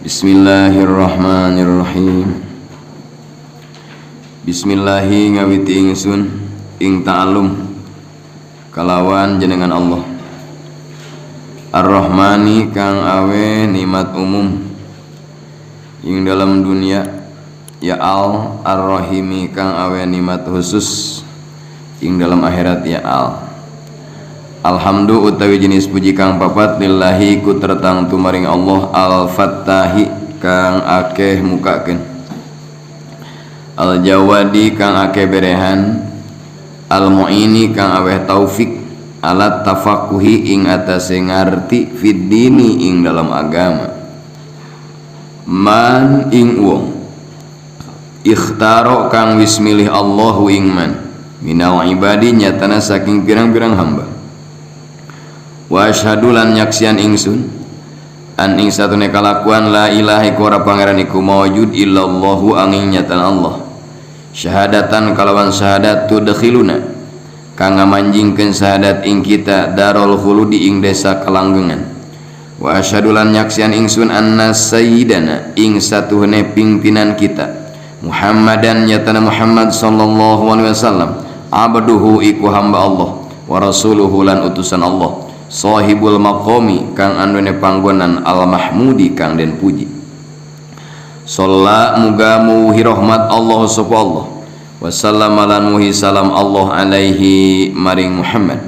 Bismillahirrahmanirrahim. Bismillahi ngawiti ingsun ing ta'allum kalawan jenengan Allah Ar-Rahmani kang awe nikmat umum ing dalam dunia, ya Al Ar-Rahimi kang awe nikmat khusus ing dalam akhirat, ya Al. Alhamdu utawi jenis puji kang papat lillahi ku tertang tumaring Allah Al-Fattahi kang akeh mukakeun, Al-Jawadi kang akeh berehan, Al-Mu'ini kang aweh taufik alat tafakuhi ing atase ngarti fid dini ing dalam agama. Man ing wong ikhtaro kang wis milih Allahu ing man minal ibadi nyatana saking pirang-pirang hamba. Wa asyhadu lan nyaksian ingsun an ing satune kalakuan la ilaha iku ora pangeran iku maujud illallahu angin nyatana Allah. Syahadatan kalawan syahadat tudkhiluna kang ngamanjingkeun syahadat ing kita darul khuludi ing desa kalanggengan. Wa asyhadu lan nyaksian ingsun anna sayyidana ing satuhne pimpinan kita Muhammadan nyatana Muhammad sallallahu alaihi wasallam abduhu iku hamba Allah wa rasuluhu lan utusan Allah sahibul maqami kang andone panggonan al mahmudi kang den puji. Shalla muga muhi rahmat Allah sapa Allah wa sallama lan muhi salam Allah alaihi maring Muhammad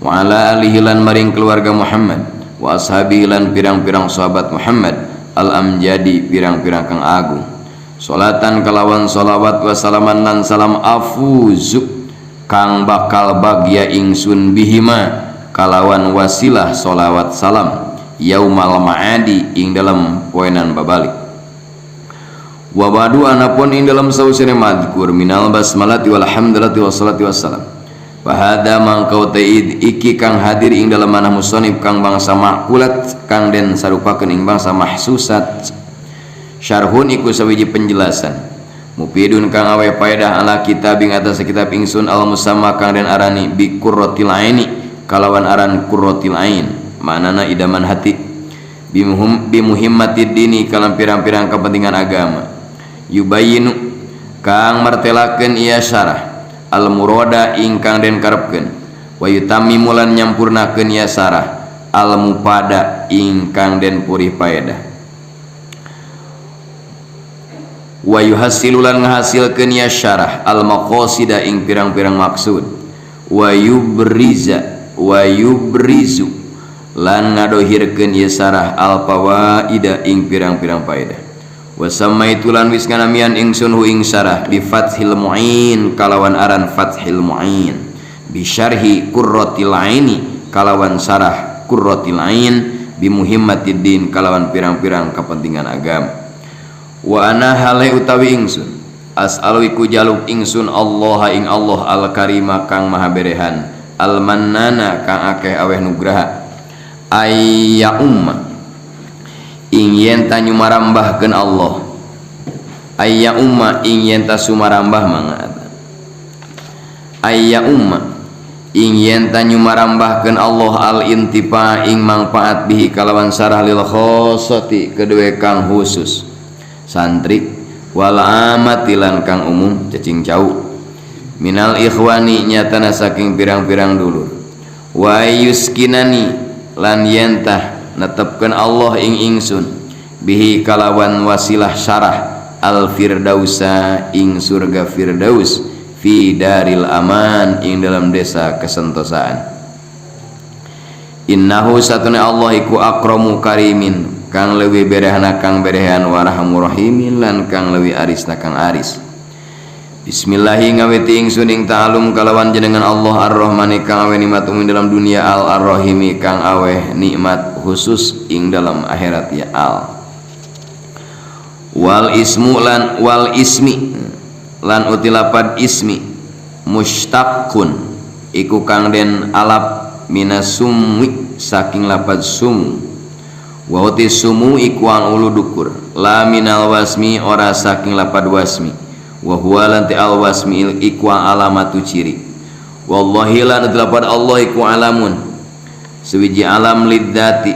wa ala alihi lan maring keluarga Muhammad wa ashabihi lan pirang-pirang sahabat Muhammad al amjadi pirang-pirang kang agung. Salatan kalawan salawat wa salaman lan salam afuzu kang bakal bagya ingsun bihima kalawan wasilah solawat salam yaumal ma'adi ing dalam poenan babalik. Wa ba'du anapun ing dalam sausene madhkur minal basmalati wal hamdalati wassalati wassalam. Fa hadza mangkau ta'id iki kang hadir ing dalam manah musonib kang bangsa makulat kang den sarupakeun ing bangsa mahsusat. Syarhun iku sawiji penjelasan mufidun kang awe paedah ala kitab ing atas kitab ingsun al musamma kang den arani bi qurratil aini kalawan aran qurratil ain manana idaman hati bimuhimmatid dini kalam pirang-pirang kepentingan agama. Yubayinu kang martelakeun ia syarah al murada ingkang den karepkeun wa yutammimu lan nyampurnakeun ia syarah al mupada ingkang den purih paedah wa yuhassilu lan ngahasilkeun ia syarah al maqasida ing pirang-pirang maksud wa yubriza wa yubrizu lan ngadohirkeun ieu syarah al fawaida ing pirang-pirang faedah. Wa samaitu lan wis nganamian ingsun hu ing syarah bi fathil muin kalawan aran fathil muin bi syarhi qurratil aini kalawan syarah qurratil ain bi muhimmatid din kalawan pirang-pirang kepentingan agama. Wa ana hale utawi ingsun as'alu iku jaluk ingsun Allah ing Allah al karima kang maha berehan al mannana kang akeh aweh nugraha ayya umma ing yen ta nyumarambahkeun Allah ayya umma ing yen ta sumarambah mangga ayya umma ing yen ta nyumarambahkeun Allah al intifa ing mangfaat bihi kalawan sarah lil khassati kedue kang khusus santri wal amati lan kang umum cacing cau minal ikhwani nyatana saking pirang-pirang dulur wa yuskinani lan yentah netepkeun Allah ing ingsun bihi kalawan wasilah syarah al firdausa ing surga firdaus fi daril aman ing dalam desa kesentosaan. Innahu satune Allah iku akramu karimin kang leuwih berehana kang berehan warahmu rahimin lan kang leuwih arisna kang aris. Bismillahi ngawiti ingsun ing ta'alum kalawan jenengan Allah Ar-Rahmani kang aweh nikmat umum dalam dunia al Ar-Rahimi kang aweh nikmat khusus ing dalam akhirat ya al. Wal ismu lan wal ismi lan utilapad ismi mushtaqun iku kang den alap minasumwi saking lapad sumu wa uti sumu iku ang ulu dukur la minal wasmi ora saking lapad wasmi wa huwa lan al wasmi iku alamatu ciri wallahi lan lapad Allah iku alamun Sewiji alam lidzati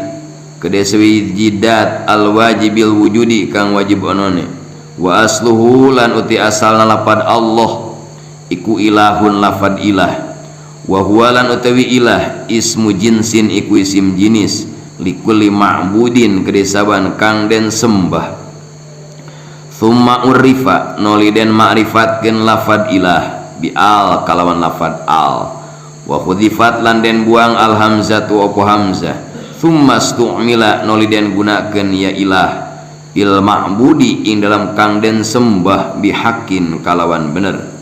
kede sewiji dat al wajibil wujudi kang wajib onone. Wa asluhu lan uti asalna lapad Allah iku ilahun lafad ilah. Wa huwa lan utawi ilah ismu jinsin iku isim jinis likulli ma'budin kede saban kang den sembah. Thumma urifa noli den ma'rifatkeun lafad ilah bi al kalawan lafad al. Wa khudifat lan den buang al hamzatu apa hamzah. Thumma stu'mila noli den gunakeun ya ilah il ma'budi ing dalam kang den sembah bihakin kalawan bener.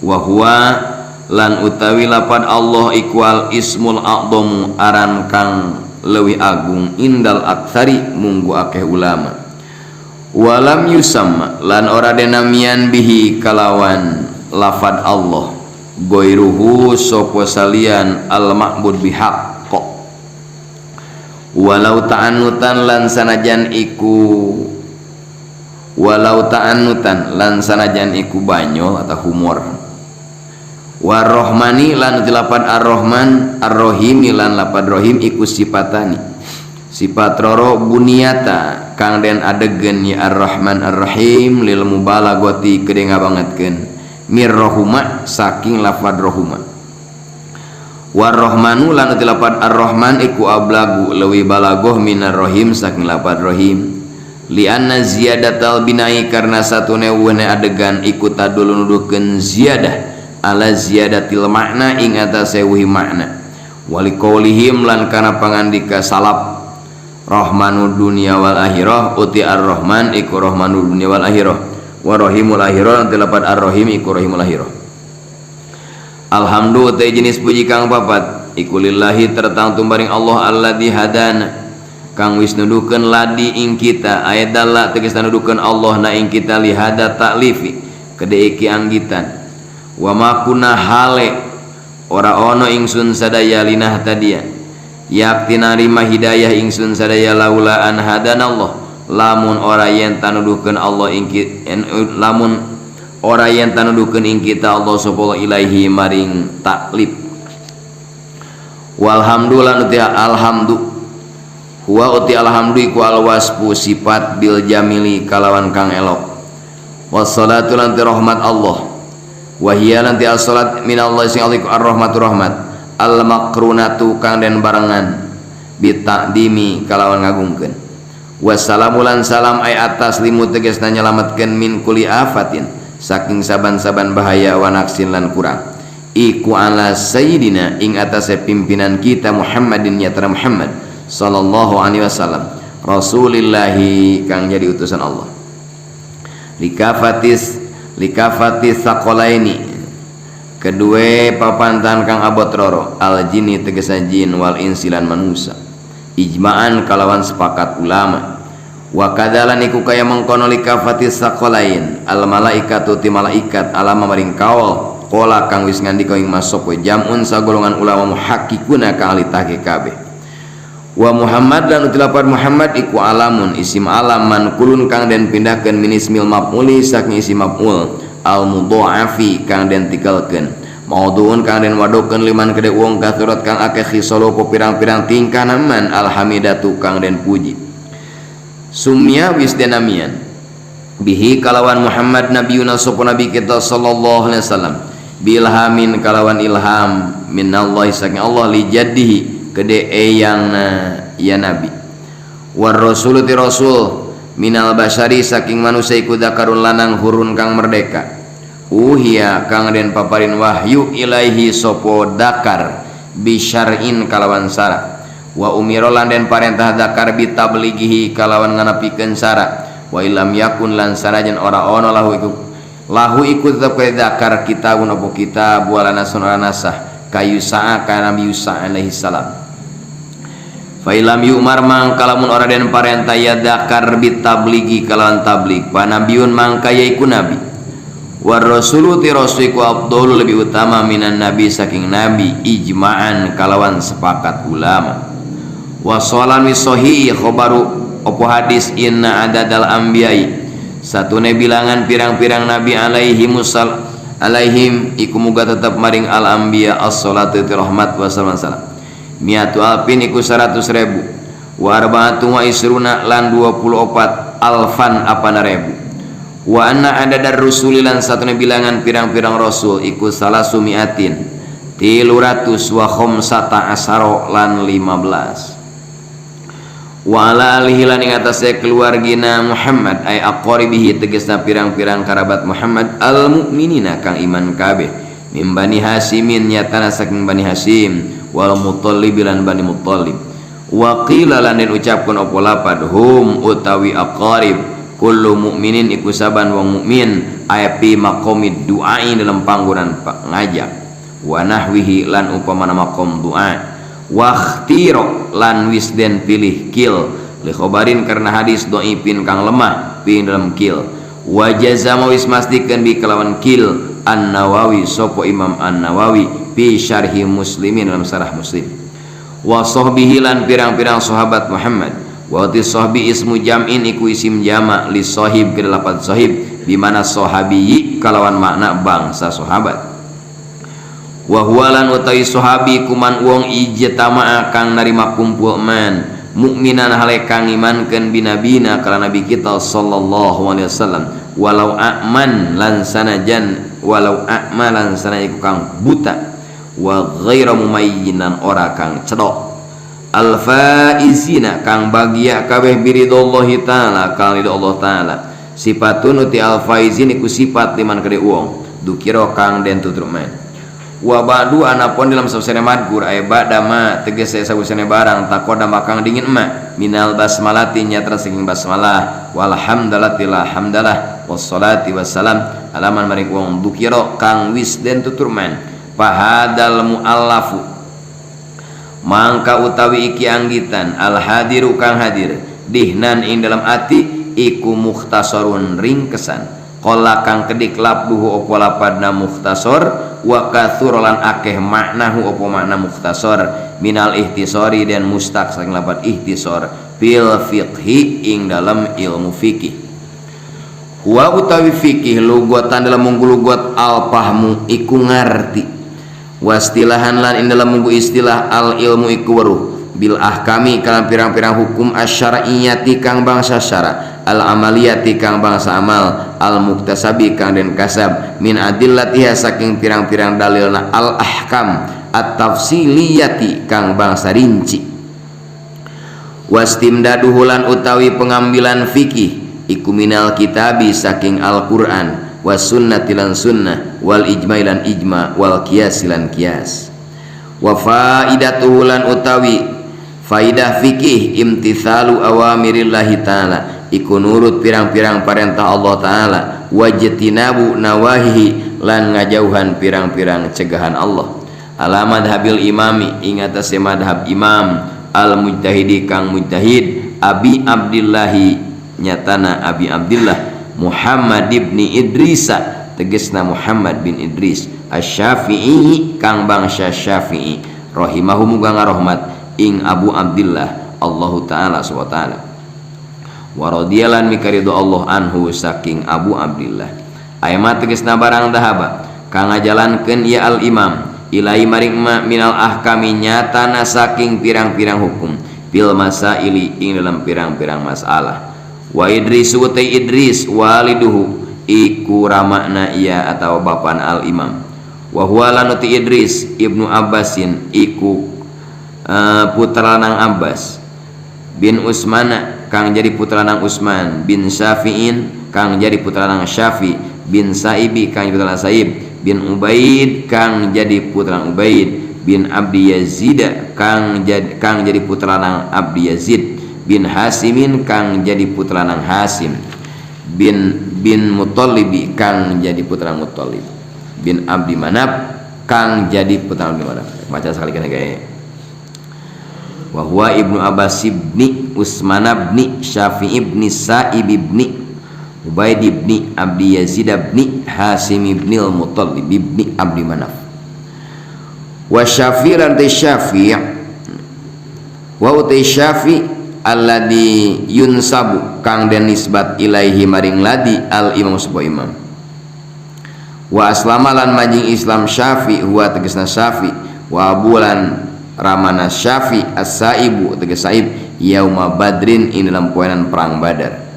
Wa huwa lan utawi lapad Allah ikwal ismul a'dhamu aran kang leuwih agung indal aktsari munggu akeh ulama. Walam yusamma lan ora denamian bihi kalawan lafad Allah goiruhu sapa salian al ma'bud bihaq. Walau ta'annutan lan sanajan iku walau ta'annutan lan sanajan iku banyol atau humor. Warrohmani lan lapad ar-Rahman ar-Rahimi lan lapad Rahim iku sifatani sifat roro buniata kang den adegen ya ar-Rahman ar-Rahim lil mubalaghati kede ngabangetkeun mirrohuma saking lafad rohuma. Warrohmanu lan lapad ar-Rahman iku ablagu leuwih balagoh minar rahim saking lapad rahim. Lianna ziyadatal binai karena satune weuhne adegan iku tadulu nuduhkeun ziyadah ala ziyadatil makna ing atase wuhi makna. Wali qaulihim lan kana pangandika salaf rahmanu dunya wal akhirah uti ar-rahman iku rahmanu dunya wal akhirah wa rahimul akhirah uti lapad ar-rahim iku rahimul akhirah. Alhamdulillah te jenis puji kang papat iku lillahi tertangtu maring Allah alladzi hadana kang wis nuduhkeun ladi ing kita ayat dalla tegasna nuduhkeun Allah na ing kita lihada taklifi kede iki anggitan. Wa ma kunna hale ora ono ingsun sadaya linah tadia yakti narima hidayah ingsun sadaya laula an hadanallah lamun ora yen tanuduhkeun Allah ing lamun ora yen tanuduhkeun ing kita Allah sapa ilaihi maring taklif. Walhamdulillah uti alhamdu huwa uti alhamdu iku alwasfu sifat bil jamili kalawan kang elok. Wassalatu lan rahmat Allah wa hiya lan as-salat minallah sing aliku ar-rahmatu rahmat al makrunatu kang den barengan bitaqdimi kalawan ngagungkeun. Wassalamu lan salam ay atas limu tegasna nyelametkeun min kuli afatin saking saban-saban bahaya wa naqsin lan kurang iku ala sayyidina ing atase pimpinan kita Muhammadin nyatana Muhammad sallallahu alaihi wasallam rasulillahi kang jadi utusan Allah. Likafati saqalaini kedua papantan kang abot roro al jini tegesa jin wal insi lan manusa ijma'an kalawan sepakat ulama. Wa kadzalan iku kaya mengkono likafati saqalain al malaikatu ti malaikat alama maring kaol qala kang wis ngandika ing masop jamun sagolongan ulama muhakkikuna kang ahli tahqiq kabeh. Wa Muhammad lan utilapan Muhammad iku alamun isim alam mankulun kang den pindahkeun min ismil maf'uli saking isim maf'ul al mudha'afi kang den tikelkeun maudhu'un kang den wadokeun liman kede wong kasurat kang akeh khisalo pirang-pirang tingkah man alhamidatu kang den puji. Sumya wis denamian bihi kalawan Muhammad nabiyuna sapa nabi kita sallallahu alaihi wasallam bilhamin kalawan ilham minallahi saking Allah li jaddihi kede eyangna ya nabi. War rasul ti rasul minal basari saking manusia iku zakarun lanang hurun kang merdeka uhiya kang den paparin wahyu ilaihi sopo dakar bisyar'in kalawan sara wa umira lan den parentah dakar bitablighihi kalawan nganepikeun sara wa illam yakun lan sanajan ora ono lahu iku tetep dakar kitabun apa kitab wala nasun ora nasah kayu sa'a ka Nabi Yusa alaihi salam. Fa ilam yu'mar mangka lamun ora den parentah ya dakar bitablighi kalawan tabligh pa nabiyun mangka yaiku nabi. War rasulu ti rasul iku afdalu lebih utama minan nabi saking nabi ijma'an kalawan sepakat ulama. Wa shalan wisahih khabaru opo hadis inna adadal anbiya'i satune bilangan pirang-pirang nabi alaihimusal alaihim iku muga tetep maring al anbiya as-salatu ti rahmat wa salam salam. Miatu alfin iku 100.000 wa arba'atu wa isruna lan 24 alfan apana ribu. Wa anna adadar rusuli lan satune bilangan pirang-pirang rasul iku salasu miatin 300 wa khamsata asaro lan 15. Wa ala alihi lan ing atase keluargina Muhammad ay aqaribihi tegesna pirang-pirang kerabat Muhammad al mukminina kang iman kabeh mim Bani Hasyimin nyatana saking Bani Hasyim wal Muttalib lan Bani Muttalib. Wa qila lan den ucapkeun apa lapad hum utawi aqarib kullu mukminin iku saban wong mukmin ay fi maqamid du'ai dalam panggonan ngajak wa nahwihi lan upamana maqam du'a wakhtiro lan wis den pilih kil li khobarin karena hadis dhaifin kang lemah ping dalam kil wa jazama wis mastikeun bi kelawan kil An-Nawawi sapa Imam An-Nawawi fi syarhi Muslimin dalam syarah Muslim wa sahbihi lan pirang-pirang sahabat Muhammad wa ti sahbi ismu jam'in iku isim jama' li sahib kedelapan sahib di mana sahabi kalawan makna bangsa sahabat wa huwa lan utawi sahabi kuman wong ijtama'a kang narima kumpul man mukminan hale kang imankeun binabina kana nabi kita sallallahu alaihi wasallam walau a'man lan sanajan walau a'malan sana iku kang buta wa ghaira mumayyinan ora kang cedok al faizina kang bagia kabeh biridallahi taala kang ridho Allah taala sifatun uti al faizin iku sifat liman kade wong dukira kang den tutur man wa ba'du anapun dalam sausene madgur ay ba'da ma tegese sausene barang takoda makang dingin ma minal basmalati nyatra saking basmalah walhamdalati la hamdalah wassalati wassalam alaman maring wong dukira kang wis den tutur man fahadal muallafu mangka utawi iki anggitan al hadiru kang hadir dihnan ing dalam ati iku mukhtasarun ringkesan qala kang kedik labduhu apa lapadna mukhtasar wa katsur lan akeh maknahu apa makna mukhtasar minal ihtisari dan mustaq saking lapad ihtisar fil fiqhi ing dalam ilmu fikih wa utawi fikih lugatan dalam munggu lugat al fahmu iku ngarti wastilahan lan ing dalam munggu istilah al ilmu iku weruh bil ahkami kalam pirang-pirang hukum asyariyati kang bangsa syara al amaliyati kang bangsa amal al muktasabi kang den kasab min adillatiha saking pirang-pirang dalilna al ahkam at tafsiliyati kang bangsa rinci wastimdaduhu lan utawi pengambilan fikih iku minal kitabi saking Al-Qur'an was sunnati lan sunnah wal ijma' lan ijma' wal qiyas lan qiyas wa faidatuhu lan utawi faidah fikih imtithalu awamirillahi ta'ala iku nurut pirang-pirang parentah Allah ta'ala wajtinabu nawahihi lan ngajauhan pirang-pirang cegahan Allah ala madhabil imami ing atase madhab imam al mujtahidi kang mujtahid Abi Abdillahi nyatana Abi Abdillah Muhammad ibni Idrisa tegesna Muhammad bin Idris Asy-Syafi'i kang bangsa Syafi'i rahimahu muga ngarohmat ing Abu Abdillah Allahu ta'ala subhanahu wa ta'ala wa radhiyallahu mikaridho Allah anhu saking Abu Abdillah ayma tegesna barang dahaba kang ngajalankeun ya al imam ilai maring ma minal ahkami nyatana saking pirang-pirang hukum fil masaili ing dalam pirang-pirang masalah wa Idris wa Idris waliduhu iku ramakna ia atau bapan al imam wa huwa lan Idris ibnu Abbasin iku putra nang Abbas bin Usman kang jadi putra nang Usman bin Syafi'in kang jadi putra nang Syafi bin Saibi kang jadi putra nang Saib bin Ubaid kang jadi putra nang Ubaid bin Abdi Yazid kang jadi putra nang Abdi Yazid bin Hasimin kang jadi putra nang Hasim bin Muttalibi kang jadi putra Muttalib bin Abdi Manaf kang jadi putra Abdi Manaf. Baca sekali kan kayak wa huwa ibnu Abbas ibni Usman ibni Syafi'i ibni Sa'ib ibni Ubaid ibni Abdi Yazid ibni Hasim ibni Al-Muttalib ibni Abdi Manaf. Wa Syafi'i lan Syafi' wa utai Syafi' alladzi yunsabu kang den nisbat ilaihi maring ladi al imam sebuah imam. Wa aslama lan majing Islam Syafi' huwa tegesna Syafi' wa abulan Ramana Syafi As-Saibu tegas Saib yauma Badrin ing dalam poenan perang Badar.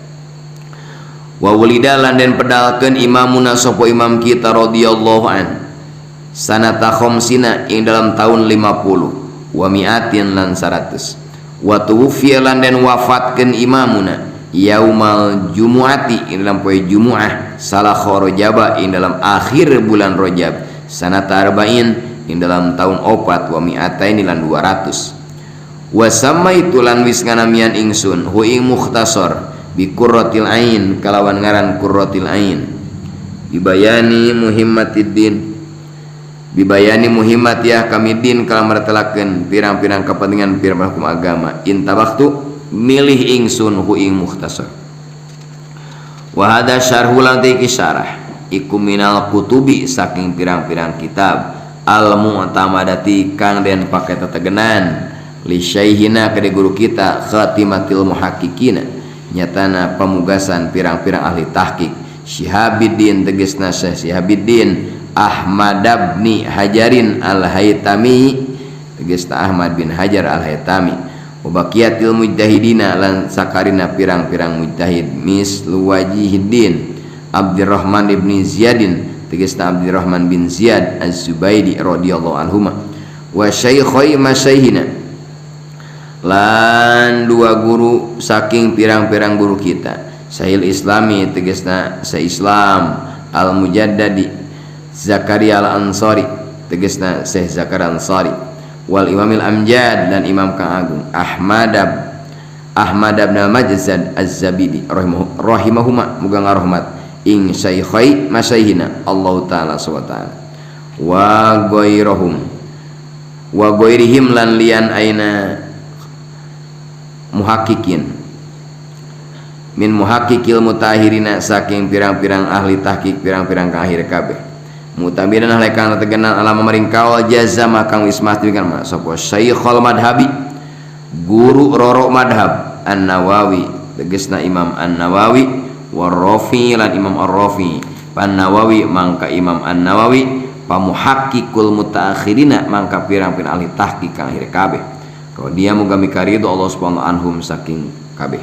Wa wulida lan den pedalkeun imamuna sapa imam kita radhiyallahu an sanata khamsina ing dalam tahun 50 wa mi'atin lan 100. Wa tuwfiya lan den wafatkeun imamuna yaumal jumu'ati ing dalam poe Jumu'ah salah Rajab ing dalam akhir bulan Rajab sanata arba'in ing dalam tahun 4 wa mi'ataini lan 200. Wa samaitu lan wis nganamian ingsun hu ing mukhtasar bi qurratil ain kalawan ngaran qurratil ain bibayani muhimmatiddin bibayani muhimmatiyah kamidin kalam martelakeun pirang-pirang kepentingan pirang-pirang hukum agama intabaktu milih ingsun hu ing mukhtasar. Wa hada syarhu lan iki syarah iku minal kutubi saking pirang-pirang kitab al mu'tamadati kang den pake tetegenan li syaihina kade guru kita khatimatil muhaqqiqina nyatana pamugasan pirang-pirang ahli tahqiq Syihabiddin tegesna Syekh Syihabiddin Ahmad bin Hajarin Al-Haytami tegesna Ahmad bin Hajar Al-Haytami wabaqiyatil mujtahidina lan sakarina pirang-pirang mujtahid mislu wajihiddin Abdurrahman ibn Ziyadin tegesna Abdurrahman bin Ziyad Az-Zubaidi radhiyallahu anhuma wa syaikhai masyayhina lan dua guru saking pirang-pirang guru kita Sahil Islami tegesna sa Islam Al-Mujaddadi Zakaria Al-Ansari tegesna Syekh Zakaria Ansari wal Imamil Amjad dan Imam Kang Agung Ahmad bin Majzad Az-Zabidi rahimahuma muga ngarahmat ing syaikhai masyayhina Allah taala subhanahu wa taala wa ghairahum wa ghairihim lan lian aina muhaqqiqin min muhaqqiqil mutahirina saking pirang-pirang ahli tahqiq pirang-pirang kang akhir kabeh mutamidan ahli kang tegenan ala mamaring kaul jazama kang wis masti kan sapa syaikhul madhabi guru rorok madhab An-Nawawi tegesna Imam An-Nawawi warrafi lan Imam Ar-Rafi Pan-Nawawi mangka Imam An-Nawawi pamuhaqqiqul mutaakhirina mangka pirang-pirang ahli tahqiq kang akhir kabeh dia muga mikarido Allah subhanahu anhum saking kabeh.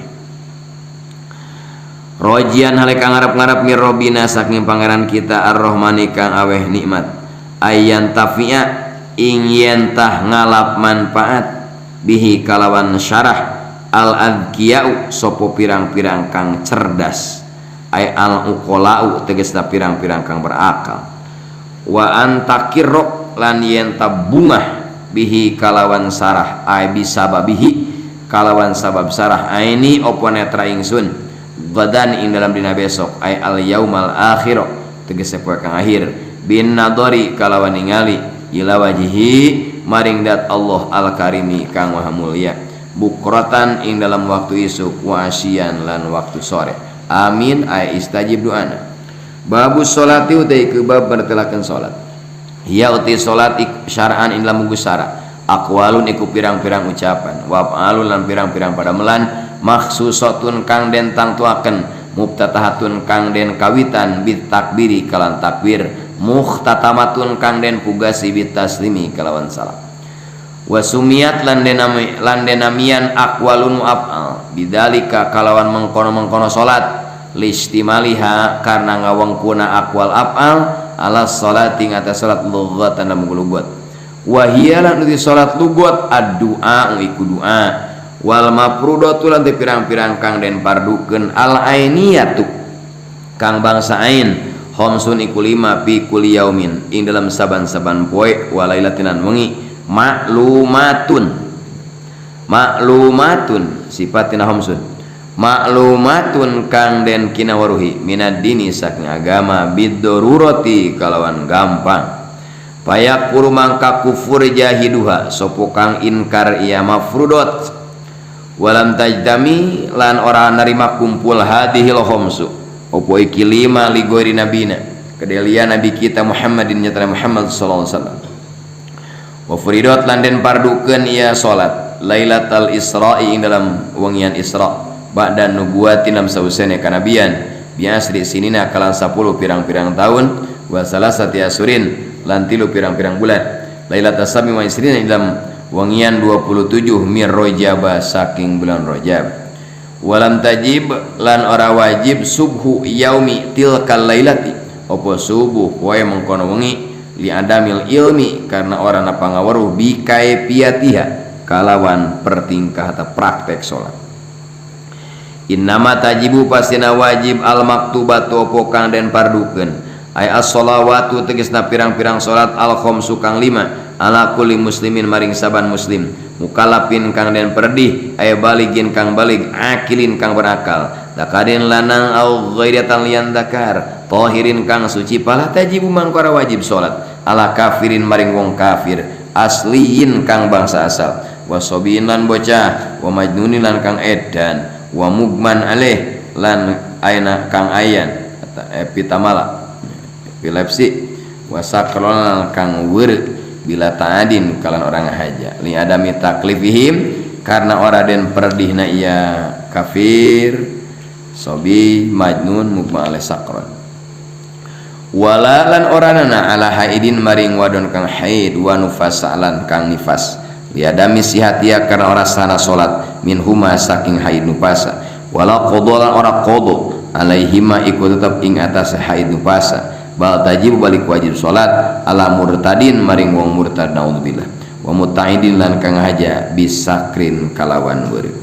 Rojian hale kang ngarep-ngarep mirrobina saking pangeran kita Ar-Rahmani kang aweh nikmat ayan tafi'a ing yen tah ngalap manfaat bihi kalawan syarah al-adkiyau sopo pirang-pirang kang cerdas ay al-uqalau tegesna pirang-pirang kang berakal wa antakirro lan yen tabungah bihi kalawan sarah ay bisababihi kalawan sabab sarah aini opo netra ingsun gadan ing dalam dina besok ay al yaumal akhir tegese poe kang akhir bin nadori kalawan ningali ila wajhi maring dat Allah al karimi kang maha mulia bukratan ing dalam waktu isuk wa asyian lan waktu sore. Amin ay istajib doana. Babus sholati utai ke bab bertelakan salat. Ya uti salat syar'an ing dalam sara aqwalun iku pirang-pirang ucapan wa af'alun lan pirang-pirang padamelan makhsusatun kang den tangtuaken mubtatahatun kang den kawitan bit takbiri kalan takbir muhtatamatun kang den pugasi bit taslimi kalawan salam wa sumiyat lan denamian aqwalun wa af'al bidzalika kalawan mengkono-mengkono salat listimaliha karena ngawengkuna aqwal af'al ala salati ngatas salat lughatan dan lugat wa hiya lan uti salat lugat addu'a iku du'a wal mafrudatu lan pirang-pirang kang den pardukeun al ainiyatu kang bangsa ain khamsun iku lima fi kulli yaumin ing dalam saban-saban poe wa lailatin wengi maklumatun maklumatun sifatina khamsun maklumatun kang den kinawaruhi minad dini saking agama bidorurati kalawan gampang payakuru mangka kufur jahiduha sopo kang inkar iya mafrudot walam tajdami lan ora narima kumpul hadihil khamsu opo iki lima ligoiri nabina kedelia nabi kita Muhammadin nyatana Muhammad sallallahu alaihi wasallam wa furidot lan den pardukeun iya salat Lailatul Isra'i ing dalam wengian Isra ba'da nubuwatin lam sausene kanabian biasri sinina kalan 10 pirang-pirang tahun wa salasati asurin lan 3 pirang-pirang bulan Lailatul Sami wa isrina ing dalam Wengian 27 mir Rajab saking bulan Rajab. Walam tajib lan ora wajib subhu yaumi tilkal lailati apa subuh wae mengkono wengi li adamil ilmi karena ora na pangaweruh bi kaifiatiha kalawan pertingkah atau praktek salat. Innama tajibu pastina wajib al maktubatu apa kang den pardukeun ay as-shalawatu tegasna pirang-pirang salat al khamsu kang 5 ala kulli muslimin maring saban muslim mukallafin kang den perdih ay baligin kang balig akilin kang berakal dakarin lanang au ghairatan lian dakar tahirin kang suci pala tajibu mangkora wajib salat ala kafirin maring wong kafir asliyin kang bangsa asal wasobiin lan bocah wa majnunin lan kang edan wa mugman alih lan aina kang ayan epitamala epilepsi wasakron kang weureuh bila ta'adin kalan orang haja li adami taklifihim karena ora den perdihna ia kafir sobi majnun mugma alih sakron wala lan oranana ala haidin maring wadon kang haid wa nufasa lan kang nifas li adami sihatia karena ora sana salat min huma saking haid nufasa wala qadha lan ora qadha alaihima iku tetep ing atas haid nufasa bal tajib balik wajib salat ala murtadin maring wong murtad naudzubillah wa mutaidin lan kang haja bisakrin kalawan weureuh.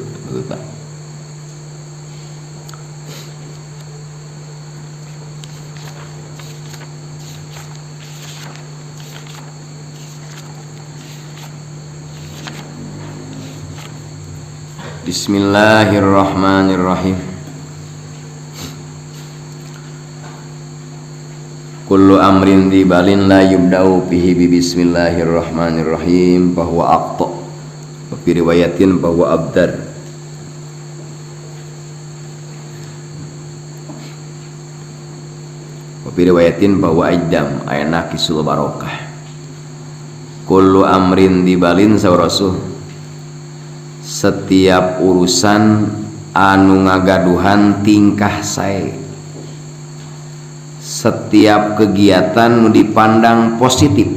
Bismillahirrahmanirrahim. Kullu amrin dibalin la yubda'u bihi bi bismillahirrahmanirrahim bahwa aqta wa fi riwayatin bahwa abdar. Wa fi riwayatin bahwa ajdam ay naqisul barokah. Kullu amrin dibalin saur Rasul, setiap urusan anu ngagaduhan tingkah sae, setiap kegiatan nu dipandang positif,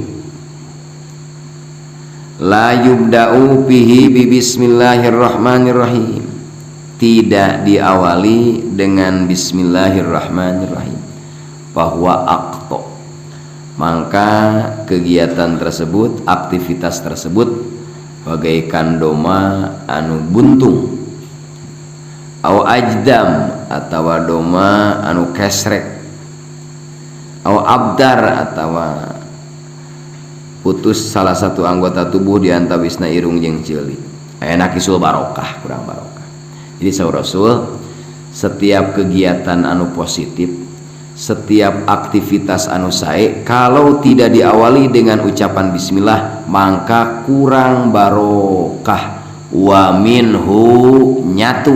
la yubda'u bihi bi bismillahirrahmanirrahim, tidak diawali dengan bismillahirrahmanirrahim bahwa aqta, maka kegiatan tersebut, aktivitas tersebut bagaikan doma anu buntung au ajdam atawa doma anu kesrek au abdar atawa putus salah satu anggota tubuh di antawisna irung jeung ceuli aya naqisul barokah, kurang barokah. Jadi saur Rasul, setiap kegiatan anu positif, setiap aktivitas anu sae kalau tidak diawali dengan ucapan bismillah maka kurang barokah. Wa minhu nyatu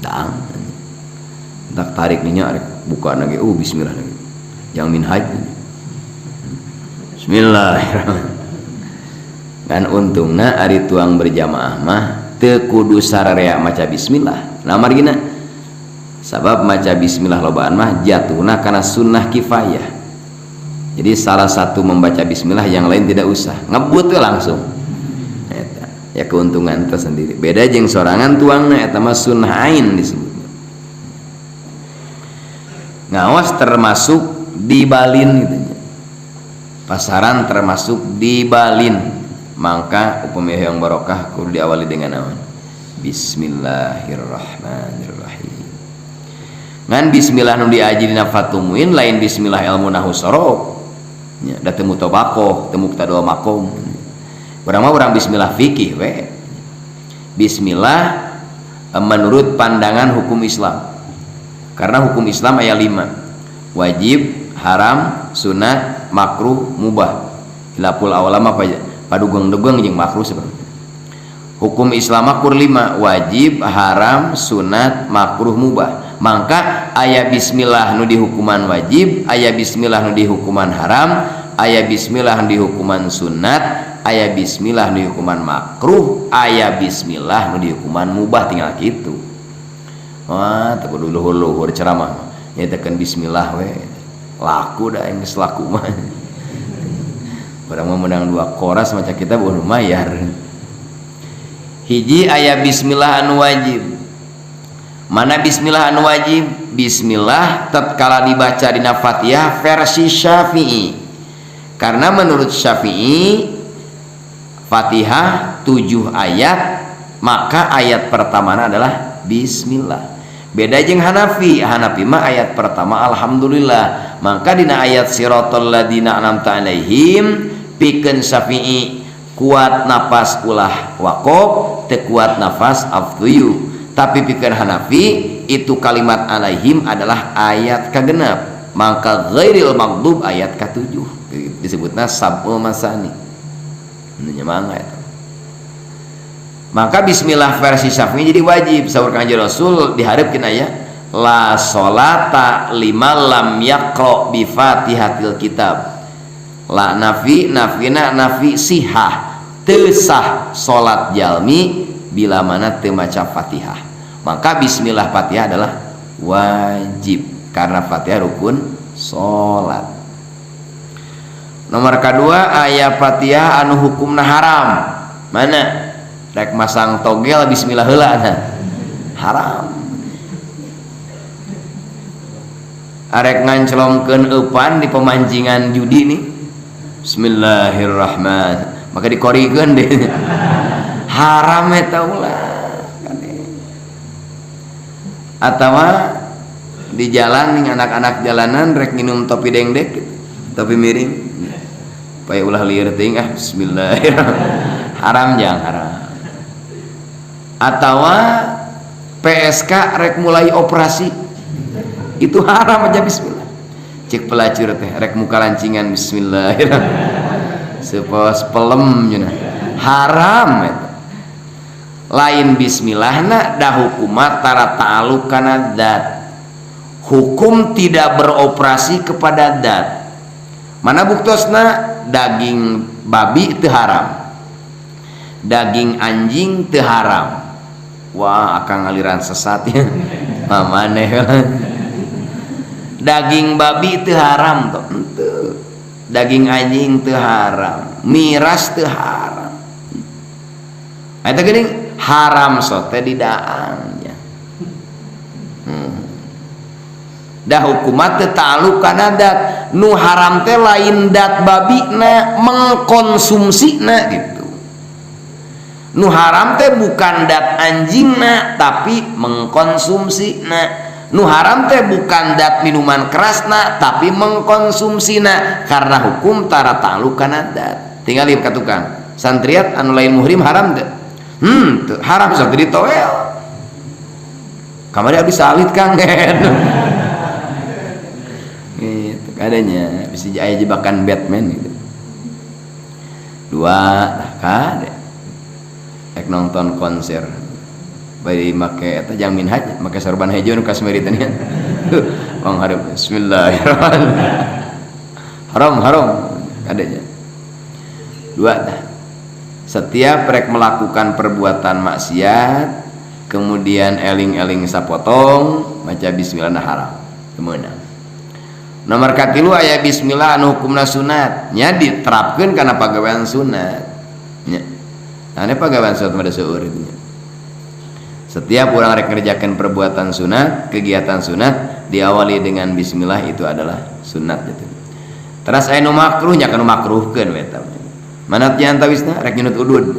dang tak tarik ninya arek buka lagi, oh bismillah lagi yang minhaj bismillahirrahmanirrahim. Dan untungna ari tuang berjamaah mah teu kudu sararea maca bismillah. Nah margina sabab maca bismillah lobaan mah jatuhna karena sunnah kifayah. Jadi salah satu membaca bismillah yang lain tidak usah, ngebut we langsung. Eta ya keuntungan tersendiri. Beda jeung sorangan tuangna eta mah sunnah ain disebutna. Ngawas termasuk dibalin gitu nya. Pasaran termasuk dibalin. Maka upami yang barokah kudu diawali dengan naon? Bismillahirrahmanirrahim. Ngan bismillah nu diaji dina fatumuin lain bismillah ilmu nahu sorof nya, da teu mutabakoh, teu muktadal makom. Urang mah urang bismillah fikih we. Bismillah menurut pandangan hukum Islam. Karena hukum Islam aya 5. Wajib, haram, sunat, makruh, mubah. Hilaful awal mah padugeng-dugeng jeung makruh sebenarnya. Hukum Islam mah kur 5, wajib, haram, sunat, makruh, mubah. Maka aya bismillah nu dihukuman wajib, aya bismillah nu dihukuman haram, aya bismillah nu dihukuman sunat, aya bismillah nu dihukuman makruh, aya bismillah nu dihukuman mubah, tinggal kitu. Wah, teu kudu luhur-luhur ceramah mah. Nyatakeun bismillah we. Laku da geus laku mah. Urang mah menang 2 koras maca kitab lumayan. Hiji aya bismillah anu wajib. Mana bismillah anu wajib? Bismillah tatkala dibaca dina Fatihah versi Syafi'i. Karena menurut Syafi'i Fatihah 7 ayat, maka ayat pertamana adalah bismillah. Beda jeung Hanafi, Hanafi mah ayat pertama alhamdulillah. Maka dina ayat siratal ladzina an'amta alaihim pikeun Syafi'i kuat napas ulah waqaf, teu kuat nafas afdhuyu. Tapi pikeun Hanafi itu kalimat alaihim adalah ayat kagenap, maka ghairil maghdub ayat ka-7 disebutna sab'ul masani. Nu mangga eta. Maka bismillah versi Syafi'i jadi wajib. Saur Kanjeng Rasul diharapkeun aya la sholata lima lam yaqra bi Fatihatil kitab. La nafi nafina nafi sihah, teu sah salat jalmi bila mana teu maca Fatihah. Maka bismillah Fatihah adalah wajib karena Fatihah rukun salat. Nomor kedua aya Fatihah anu hukumna haram. Mana? Rek masang togel bismillah heula nah. Haram. Arek nganclongkeun eupan di pemancingan judi nih. Bismillahirrahmanirrahim. Maka dikorikeun deh. Haram eta ulah. Atawa di jalan nih anak-anak jalanan rek minum topi dengdek gitu. Topi miring. Supaya ulah lieur teuing ah bismillahirrahmanirrahim. Haram jangan haram. Atawa PSK rek mulai operasi itu haram aja bismillah. Cek pelacur teh rek muka lancingan bismillahirrahmanirrahim sepos pelem cenah haram eta. Lain bismillahna dah hukumah tara ta'alluq kana dat. Hukum tidak beroperasi kepada dat. Mana buktosna daging babi teu haram, daging anjing teu haram. Wah, akang aliran sesat ya. Maneh. Daging babi teu haram toh, henteu. Daging anjing teu haram, miras teu haram. Eta geuning haram sote di daang nya. Dah hukumat teu ta'alluq kana dat. Nu haram teh lain dat babina, mengkonsumsina gitu. Nu haram teh bukan dat anjingna tapi mengkonsumsina. Nu haram teh bukan dat minuman kerasna tapi mengkonsumsina, karena hukum tara ta'alluq kana dat. Tinggal ka tukang santriat anu lain muhrim haram teh. Teu haram sok ditoel. Kamari abdi salit Kang. Gitu kadanya bisa aya jebakan Batman gitu. Dua tah kade. Rek nonton konser bari make eta jang minhaj make sorban hejo nu kasmeri teh nya. Wong hareup bismillahirrahmanirrahim. Haram haram kadenya. Dua tah. Setiap rek melakukan perbuatan maksiat kemudian eling-eling sapotong maca bismillah nah haram. Kemeunang. Nomor katilu aya bismillah anu hukumna sunat nya diterapkeun kana pagawean sunat nya. Nah, ini pagawean sunat mah seueur itu nya. Setiap orang rek ngerjakan perbuatan sunat, kegiatan sunat diawali dengan bismillah itu adalah sunat gitu. Teras aya nu makruh nya kana makruhkeun we eta. Mana nya antawisna rek nyunut udud.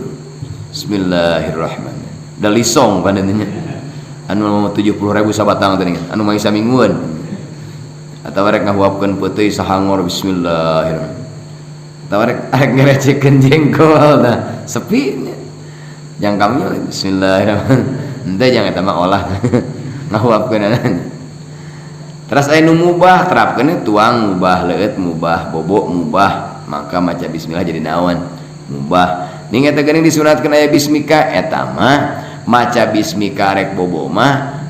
Bismillahirrahmanirrahim. Da lisong panennya. Anu 70.000 sabatang teh anu mah samingguan. Atawa rek ngahuapkeun peuteuy sahangor bismillahirrahmanirrahim. Atawa rek ngerecekeun jengkol nah sepi nya. Jang kami bismillahirrahmanirrahim. Henteu jangan eta mah olah ngahuapkeunana. Teras aya nu mubah terapkeun tuang mubah leueut mubah bobo mubah maka maca bismillah jadi naon mubah. Ning eta geuning disunatkeun aya bismika eta mah maca bismika rek bobo mah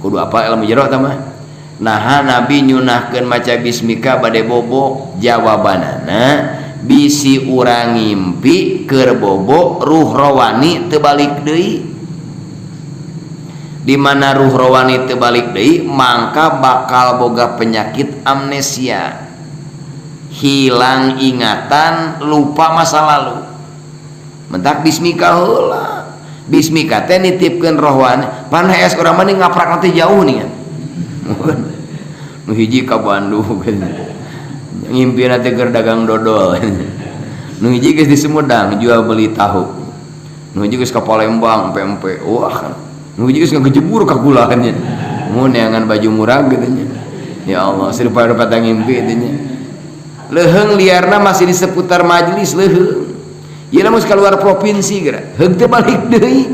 kudu apal ilmu jero eta mah. Naha Nabi nyunahkeun maca bismika bade bobo jawabanana bisi urang ngimpi keur bobo ruh rawani teu balik deui. Di mana ruh rawani teu balik deui mangka bakal boga penyakit amnesia. Hilang ingatan, lupa masa lalu. Mentak bismika heula. Bismika teh nitipkeun rohwan. Pan hees urang mah ngaprak nanti jauh nih kan. Nu hiji ka Bandung ngimpina teh keur dagang dodol. Nu hiji geus di Sumedang jual beli tahu. Nu hiji geus ka Palembang pempek. Wah kan. Nu hiji geus ngagejebur ka gula kan nya. Mun neangan baju murah gitu nya. Ya Allah, serupa-rupa ngimpi itu nya. Leuheung liarna masih di seputar majelis leuheung. Ieu mah keluar provinsi geura. Heug teu balik deui.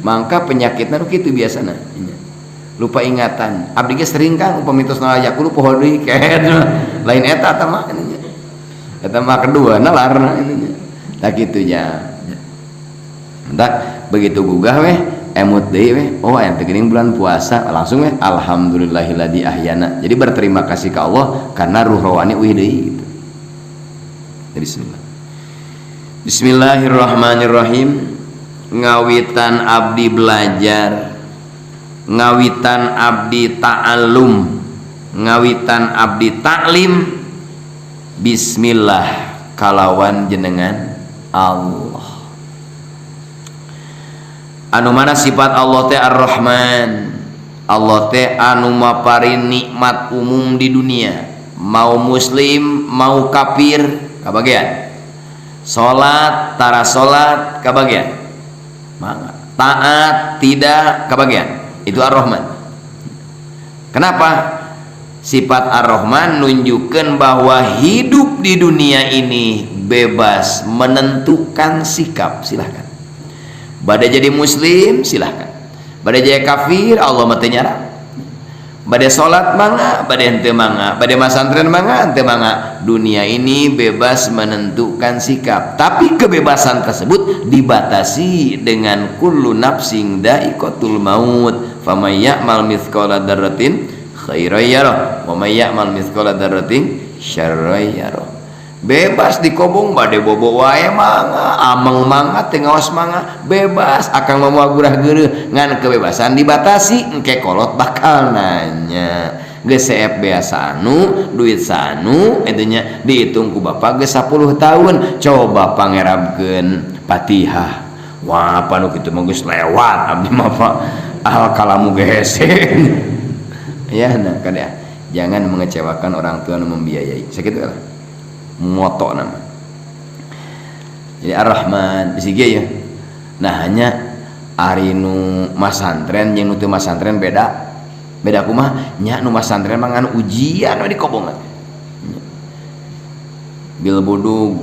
Mangka penyakitna nu kitu biasana. Lupa ingatan. Abdi ge sering Kang upami tos nalayak kudu poho deui kehed. Lain eta eta mah nya. Eta mah kedua nalarna nya. Tah kitu nya. Entak begitu gugah weh emut deui weh, oh aya teh geuning bulan puasa, langsung weh alhamdulillahilladzi ahyana. Jadi berterima kasih ka Allah karena ruh rohani uih deui gitu. Bismillah. Bismillahirrahmanirrahim. Ngawitan abdi belajar, ngawitan abdi ta'allum, ngawitan abdi taklim, bismillah kalawan jenengan Allah. Anu mana sifat Allah teh Ar-Rahman. Allah teh anu maparin nikmat umum di dunia, mau muslim mau kafir kabagian. Salat tara salat kabagian, mangga taat tidak kabagian. Itu Ar-Rahman. Kenapa? Sifat Ar-Rahman nunjukkan bahwa hidup di dunia ini bebas menentukan sikap, silahkan. Bade jadi muslim silahkan, bade jadi kafir Allah mah teu nyarang. Bade salat mangga, bade henteu mangga, bade masantren mangga, henteu mangga. Dunia ini bebas menentukan sikap, tapi kebebasan tersebut dibatasi dengan kullu nafsin dha'iqatul maut, faman ya'mal mithqala dzarratin khairan yarah wa may ya'mal mithqala dzarratin syarran yarah. Bebas dikobong bade bobo wae mangga, ameng mangga, teu ngaos mangga, bebas akang mah moal gurah geureuh, ngan kebebasan dibatasi, engke kolot bakal nanya. Geus seep bea sanu, duit sanu, eta nya dihitung ku bapak geus 10 tahun, coba pangerabkeun Fatihah. Wah, apa nu kitu mah geus lewat abdi mah Pak. Al kalamu ge hese. Ya, nah kan ya. Jangan mengecewakan orang tua nu membiayai. Sakitu lah. Moto nama. Jadi Ar-Rahman bisi ge ya. Nah, hanya ari nu masantren jeung nu teu masantren beda. Beda kumaha? Nya nu masantren mah ngan ujian we dikobongan. Bil budug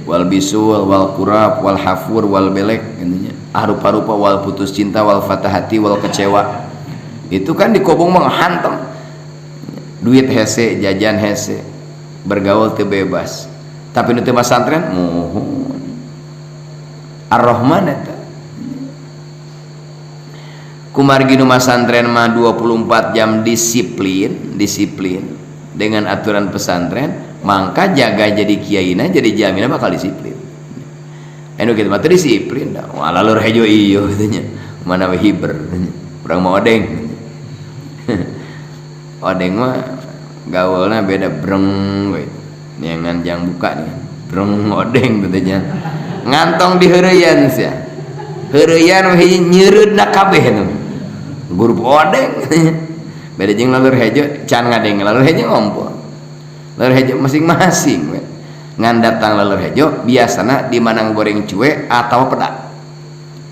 wal bisul wal kurab wal hafur wal belek intinya. Arupa-rupa wal putus cinta wal fatah hati wal kecewa. Itu kan dikobong mah hantem. Duit hese, jajan hese, bergaul teu bebas. Tapi nu teu masantren muhun. Ar-Rahman eta. Kumargi nu masantren mah 24 jam disiplin, disiplin dengan aturan pesantren, mangka jaga jadi kiaina jadi jamina bakal disiplin. Anu kitu mah teu disiplin da. Wah lalur hejo ieu kitu nya. Mana we hiber. Urang mah odeng. Odeng mah gaulna beda breng we. Neangan jang buka nih. Breng odeng kitu nya. Ngantong di heureuyan sia. Heureuyan we nyeureudna kabeh nu. Grup odeng. Beda jeung lalur hejo can ngadeng lalur hejo ngompol. Lalur hejo masing-masing we. Ngan datang lalur hejo biasana di manang goreng cuek atau pedak.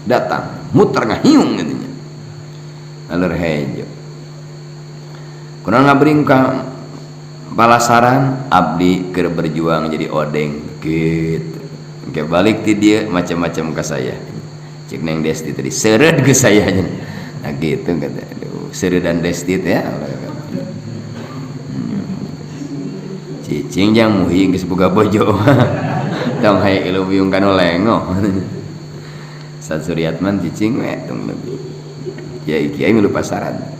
Datang muter ngahiung gitu nya. Lalur hejo. Kunaon ngabring ka balasaran abdi keur berjuang jadi odeng gitu. Engke balik ti dieu macam-macam ka saya. Cek Neng Desti tadi seureud ke saya nya. Nah gitu kata. Aduh, seureud dan Desti teh ya. Cicing jang muhi geus boga bojo. Tong haye ilmu kanu lengo. Sad Suryatman cicing we tong lebih. Kiai-kiai milu pasaran.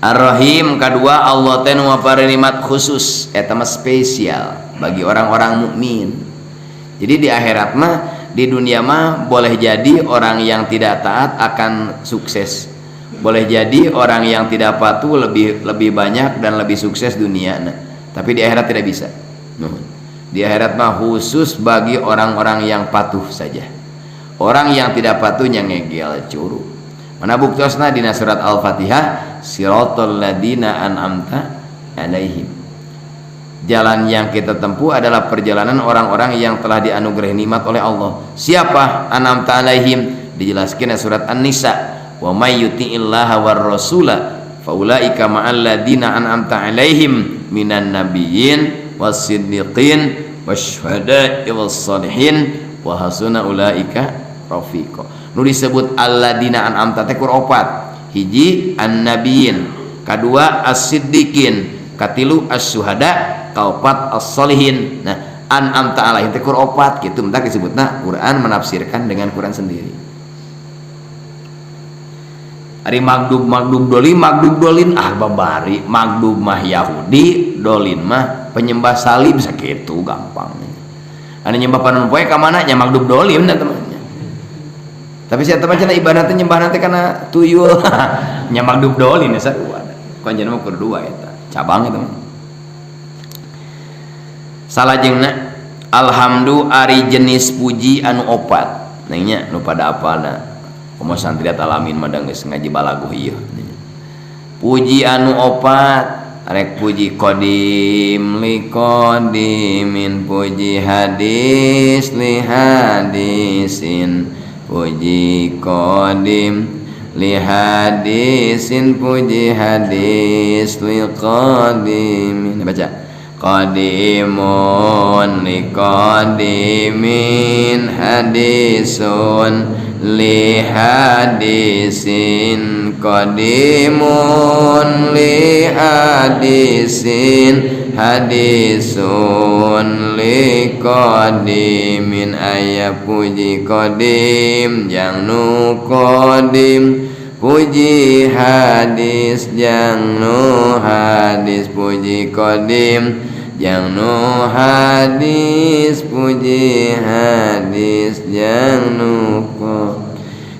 Ar-Rahim kadua Allah teh nu mapari nikmat khusus eta mah spesial bagi orang-orang mukmin. Jadi di akhirat mah, di dunia mah boleh jadi orang yang tidak taat akan sukses. Boleh jadi orang yang tidak patuh lebih banyak dan lebih sukses dunia. Nah, Tapi di akhirat tidak bisa. Nuhun. Di akhirat mah khusus bagi orang-orang yang patuh saja. Orang yang tidak patuhnya ngegel curug. Mana buktosna dina surat Al-Fatihah, siratal ladina an'amta alaihim. Jalan yang kita tempuh adalah perjalanan orang-orang yang telah dianugerahi nikmat oleh Allah. Siapa an'amta alaihim? Dijelaskan di surat An-Nisa, wa may yuti'illaha war rasula faulaika ma'al ladina an'amta alaihim minan nabiyyin was-siddiqin wasyuhada'i was-salihin wa hasuna ulaika rafiqa. Nu disebut alladina an'amta teh kur opat. Hiji an-nabiyyin, kadua as-siddiqin, katilu as-syuhada, kaopat as-salihin. Nah, an'amta alaihim teh kur opat kitu, mentak disebutna Quran menafsirkan dengan Quran sendiri. Ari magdub magdub dolin magdub dolin ah babari, magdub mah Yahudi, dolin mah penyembah salib, sakitu gampang. Anu nyembah panon poe ka mana nya magdub dolin da temannya. Tapi si eta mah cenah ibadahna nyembah teh kana tuyul. Nya magdub dolin ya sarua. Konjeuna mah kur dua eta, cabang eta mah. Salajengna alhamdu ari jenis puji anu opat. Nanya nu pada apalna. Komo santri alamin mah geus ngaji balaguh ieu. Puji anu opat, rek puji qadim li qadimin, puji hadis li hadisin, puji qadim li hadisin, puji hadis li qadimin. Baca qadimun li qadimin, hadisun li hadisin, qadimun li hadisin, hadisun li qadimin. Aya puji qadim jang nu qadim, puji hadis jang nu hadis, puji qadim jang nu hadis, puji hadis jang nu qadim.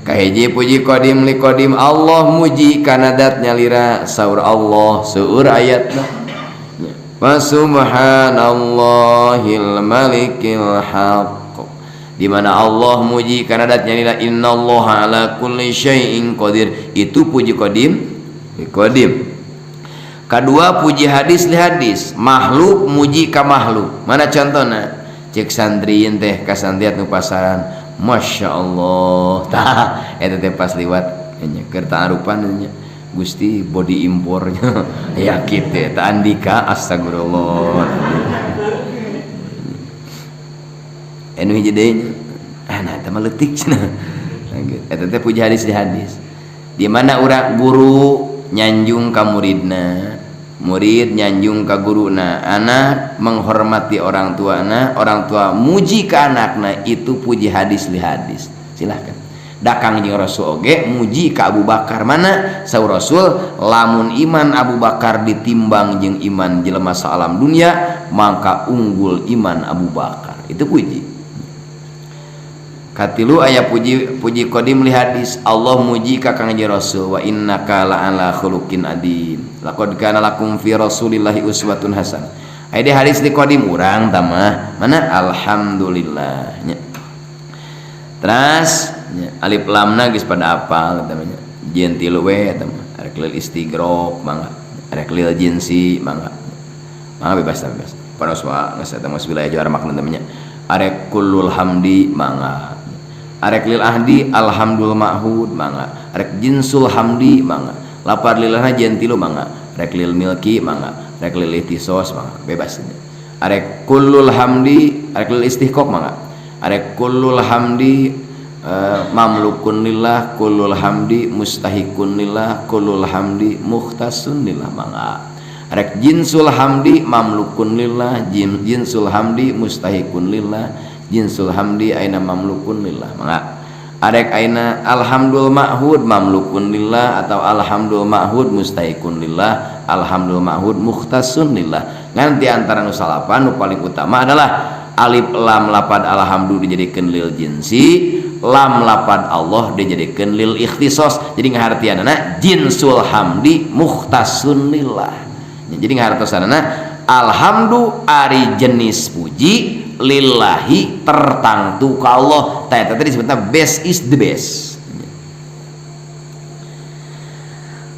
Kahiji puji qadim li qadim, Allah muji kana dat nyalira saur Allah seueur ayatna. Fa subhanallahil malikil haqq, di mana Allah muji kana dat nyalira innallaha ala kulli syai'in qadir. Itu puji qadim li qadim. Kadua puji hadis li hadis, makhluk muji ka makhluk. Mana contohna? Cek santriin teh ka santriat nu pasaran, Masya Allah. Tah eta teh pas liwat nya keur ta'arupan nya. Gusti body impornya. Ya kitu eta Andika astagfirullah. Anu hiji deui nya. Ah nah eta mah leutik cenah. Eta teh puji hadis di hadis. Di mana urang guru nyanjung ka muridna, murid nyanjung ka guruna, anak menghormati orang tuana, orang tua muji ka anakna, itu puji hadis li hadis. Silahkan. Da Kangjeng Rasul oge muji ka Abu Bakar. Mana saur Rasul, lamun iman Abu Bakar ditimbang jeung iman jelema saalam dunia, maka unggul iman Abu Bakar. Itu puji. Katilu aya puji puji qadim li hadis, Allah muji ka Kangjeng Rasul, wa innaka la'ala khuluqin adim, laqad kana lakum fi rasulillahi uswatun hasanah. Aya di hadis di qadim urang tamah mana alhamdulillah nya. Teras nya, alif lamna geus pada apal eta mah nya. Jin tilu we eta mah, rek lil istighraq mangga, rek lil jinsi mangga. Mangga bebas bebas. Panos wa geus eta mah wilayah juara makna teh nya. Arek kullul hamdi mangga. Arek lil ahdi alhamdul ma'hud mangga, arek jinsul hamdi mangga, lapar lilahna jen tilu mangga, rek lil milki mangga, rek lil ihtisos mangga, bebas ini. Arek kullul hamdi, arek lil istihqaq mangga, arek kullul hamdi mamlukun lillah, kullul hamdi mustahikun lillah, kullul hamdi mukhtasun lillah mangga. Arek jinsul hamdi mamlukun lillah, jinsul hamdi mustahikun lillah, jinsul hamdi aina mamlukun lillah mangga. Arek aina alhamdul ma'hud mamlukun lillah, atau alhamdul ma'hud mustahikun lillah, alhamdul ma'hud mukhtasun lillah. Ngan di antara nu salapan nu paling utama adalah alif lam lapad alhamdu dijadikeun lil jinsi, lam lapad Allah dijadikeun lil ikhtisos. Jadi ngahartianana jinsul hamdi mukhtasun lillah. Jadi ngahartosanana Alhamdu ari jenis puji lillahi tertangtu ka Allah. Tah eta teh disebutna best is the best.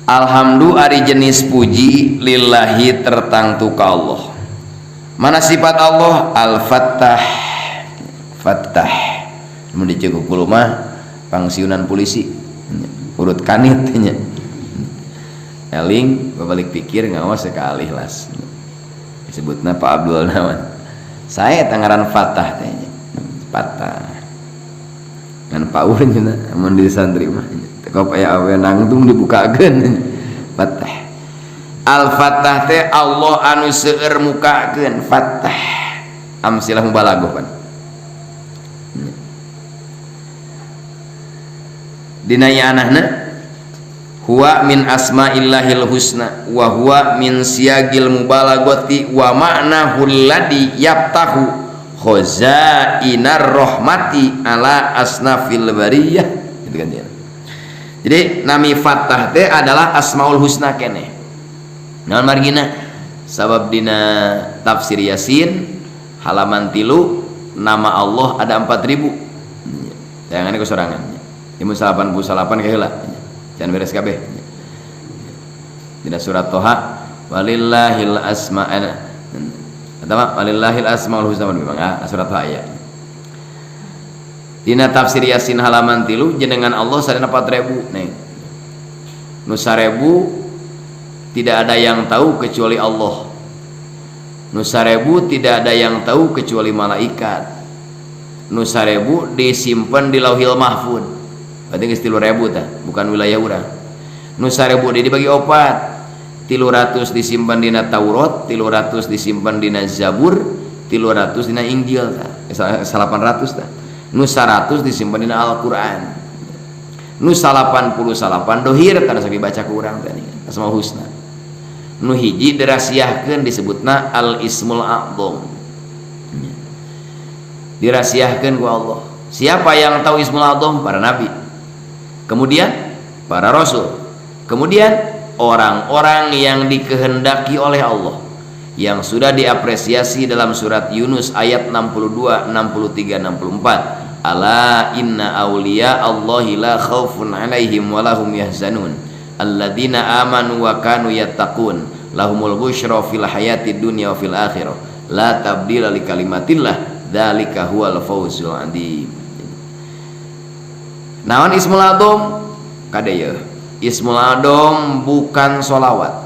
Alhamdu ari jenis puji lillahi tertangtu ka Allah. Mana sifat Allah? Al-Fattah. Fattah. Mun diceuk ku mah pangsiunan polisi. Urut kanit nya. Eling babalik pikir ngawas ka al-Ikhlas. Disebutna Pak Abdul Nawan. Saya tangaran Fattah teh nya. Fattah. Ngan paur nya mun di santri mah. Teu aya awe nangtung dibukakeun. Fattah. Al-Fattah teh Allah anu seueur mukakeun Fattah. Amsilah mubalaghah pan. Dina anahna huwa min asma'illahil husna wa huwa min siyagil mubalaghati wa ma'nahu alladhi yaftahu khazainar rahmati ala asnafil bariyah. Gitu kan ya. Jadi nami Fattah teh adalah asmaul husna keneh. Naon margina? Sabab dina tafsir Yasin halaman 3 nama Allah ada 4000. Jangan ku sorangan. Ieu 88 ka heula. Jangan beres kabeh. Dina surat Toha walillahil asma'ul atawa walillahil asmaul husna memang surat Toha aya. Dina tafsir Yasin halaman 3 jenengan Allah sadayana 4000 nih. Nu 1000 tidak ada yang tahu kecuali Allah. Nu 1000 tidak ada yang tahu kecuali malaikat. Nu 1000 disimpan di Lauhil Mahfud. Berarti geus 3000 tah, bukan wilayah urang. Nu 1000 dibagi opat. 300 disimpan dina Taurat, 300 disimpan dina Zabur, 300 dina Injil tah. 800 tah. Nu 100 disimpan dina Al-Qur'an. Nu 88 dohir tah sok dibaca ku urang teh Asmaul Husna. Nu hiji dirahasiakeun disebutna al-ismul a'zam. Dirahasiakeun ku Allah. Siapa yang tahu ismul a'zam? Para nabi. Kemudian para rasul. Kemudian orang-orang yang dikehendaki oleh Allah yang sudah diapresiasi dalam surat Yunus ayat 62, 63, 64. Ala inna awliya Allahi la khaufun alaihim wa lahum yahzanun. Alladzina amanu wa kanu yattaqun lahumul busyra fil hayati dunya wa fil akhirah la tabdila li kalimatillah dzalika huwal fawzul adzim. Naon ismul adzam? Kade yeuh. Ismul adzam bukan solawat.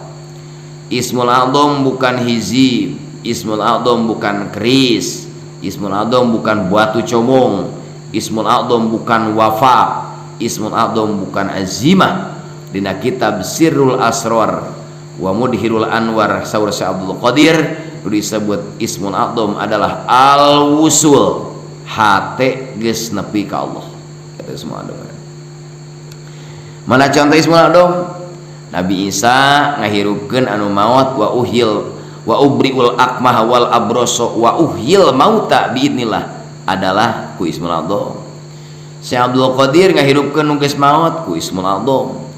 Ismul adzam bukan hizib. Ismul adzam bukan keris. Ismul adzam bukan batu comong. Ismul adzam bukan wafa. Ismul adzam bukan azimah. Dina kitab Sirrul Asrar wa Mudhirul Anwar saur Syekh Abdul Qadir disebut Ismul Adzam adalah al-wusul, hate geus nepi ka Allah. Eta Ismul Adzam. Mana contoh Ismul Adzam? Nabi Isa ngahirupkeun anu maot wa uhyil wa ubriul akmah wal abroso wa uhyil mauta biidnillah adalah ku Ismul Adzam. Syekh Abdul Qadir ngahirupkeun nu geus maot ku Ismul Adzam.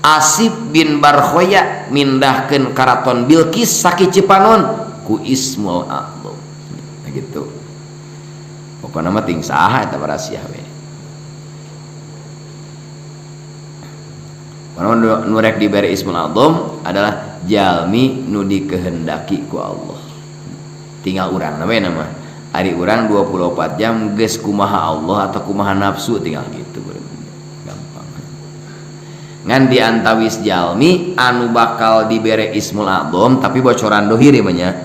Asif bin Barkhoya mindahkeun karaton Bilqis sakicipanon ku Ismul Adzam. Nah gitu. Pokona mah ting saha eta rahasia we. Pokona nu rek dibere Ismul Adzam adalah jalmi nu dikehendaki ku Allah. Tinggal urang we nama. Ari urang 24 jam geus kumaha Allah atau kumaha nafsu tinggal gitu. Ngan diantawis jalmi anu bakal dibere Ismul Adzam tapi bocoran dohir ya banyak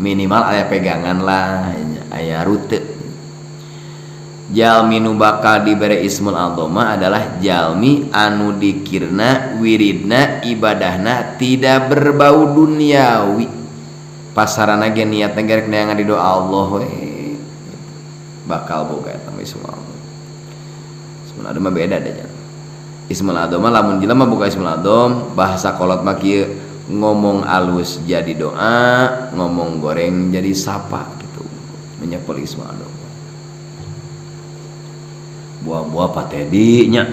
minimal aya pegangan lah aya rute. Jalmi nu bakal dibere Ismul Adzam adalah jalmi anu dikirna wiridna ibadahna tidak berbau duniawi. Pasarana ge niatna gerek neangan di doa Allah we bakal boga eta Ismul Adzam. Ismul Adzam mah beda deh. Ismul Adzam mah lamun jelema buka Ismul Adzam bahasa kolot mah kieu, ngomong alus jadi doa, ngomong goreng jadi sapa gitu. Menyepel Ismul Adzam. Buah-buah Pak Tedi nya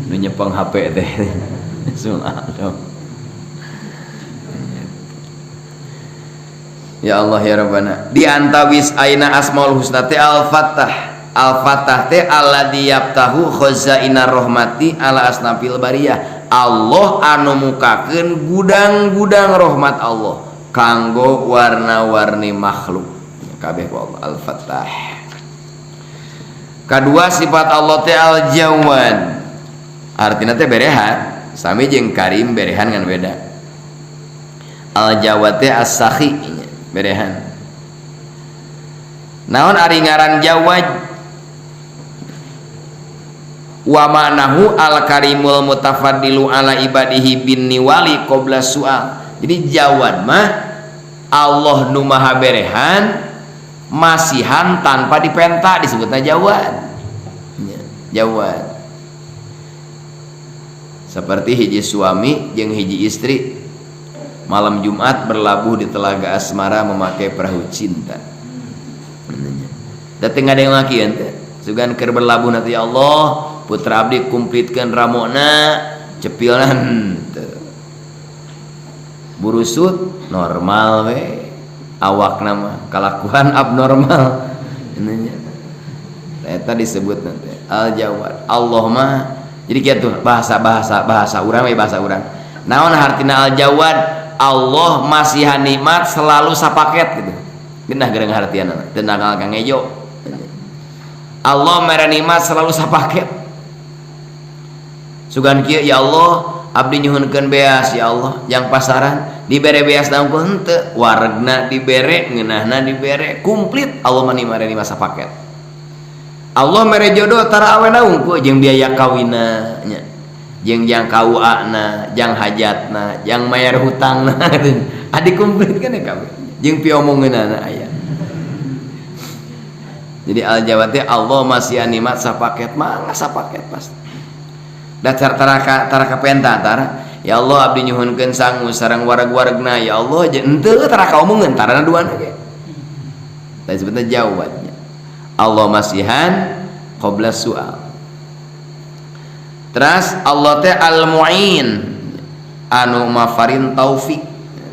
nu nyepeng HP teh. Ismul Adzam. Ya Allah ya Rabbana. Di antawis aina asmaul husna teh al-Fattah. Al-Fattah teh alladzi yaftahu khazainar rahmati ala asnafil bariyah. Allah anu mukakeun gudang-gudang rahmat Allah kanggo warna-warni makhluk. Kabeh ku Allah Al-Fattah. Kadua sifat Allah teh Al-Jawad. Artina teh berehan, sami jeung Karim berehan ngan beda. Al-Jawad teh as-sakhi berehan. Naon ari ngaran Jawad? Wa ma'nahu al-karimul mutafaddilu ala ibadihi bin niwali qabla su'al. Jadi Jawad mah Allah nu maha berehan masihan tanpa dipenta disebutna Jawad. Jawad. Seperti hiji suami jeung hiji istri malam Jumat berlabuh di telaga asmara memakai perahu cinta. Dateng ada yang laki ente. Sugan keur berlabuh nanti ya Allah, putra abdi kumplitkeun ramona, cepilna henteu. Burusut normal we. Awakna mah kalakuan abnormal. Eta disebut nanti Al-Jawad. Allah mah jadi kieu tuh bahasa-bahasa bahasa urang we bahasa urang. Naon hartina Al-Jawad? Allah masihan nikmat selalu sapaket gitu. Genah gereng hartiana, teu nakal kang ngejo. Allah mere nikmat selalu sapaket. Sugan kieu ya Allah, abdi nyuhunkeun beas ya Allah, yang pasaran dibere beas naon ku henteu, waregna dibere, ngeunahna dibere, komplit Allah mah mere nikmat sapaket. Allah mere jodoh tara awena unggul jeung biaya kawinna nya. Jeung jang KUA-na, jang hajatna, jang mayar hutangna. Adi komplit kan ya kabeh. Jeung piomongeunana aya. Jadi Al-Jawad teh Allah masih nikmat sapaket mah sapaket pasti. Dasar taraka taraka penta tara. Ya Allah abdi nyuhunkeun sangu sareng wareg-waregna ya Allah henteu taraka omongeun tarana duana ge. Tadi sebutna jawadnya. Allah masihan qabla su'al. Terus Allah teh Al-Mu'in anu mafarin taufik.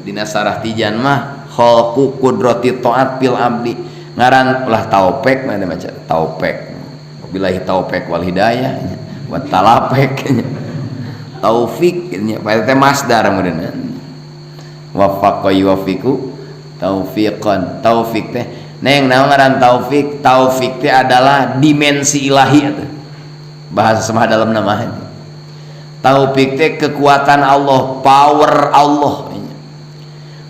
Dina sarah tijan mah khalqu qudrati ta'at fil abdi. Ngaran ulah taufik mana maca taufik. Billahi taufik wal hidayah wa talapek taufik nya teh masdar meureun. Wafaqa yuwafiqu taufiqan. Taufik teh neng naon ngaran taufik? Taufik teh adalah dimensi ilahi atuh. Bahasa semah dalam nama itu. Taufik teh kekuatan Allah, power Allah.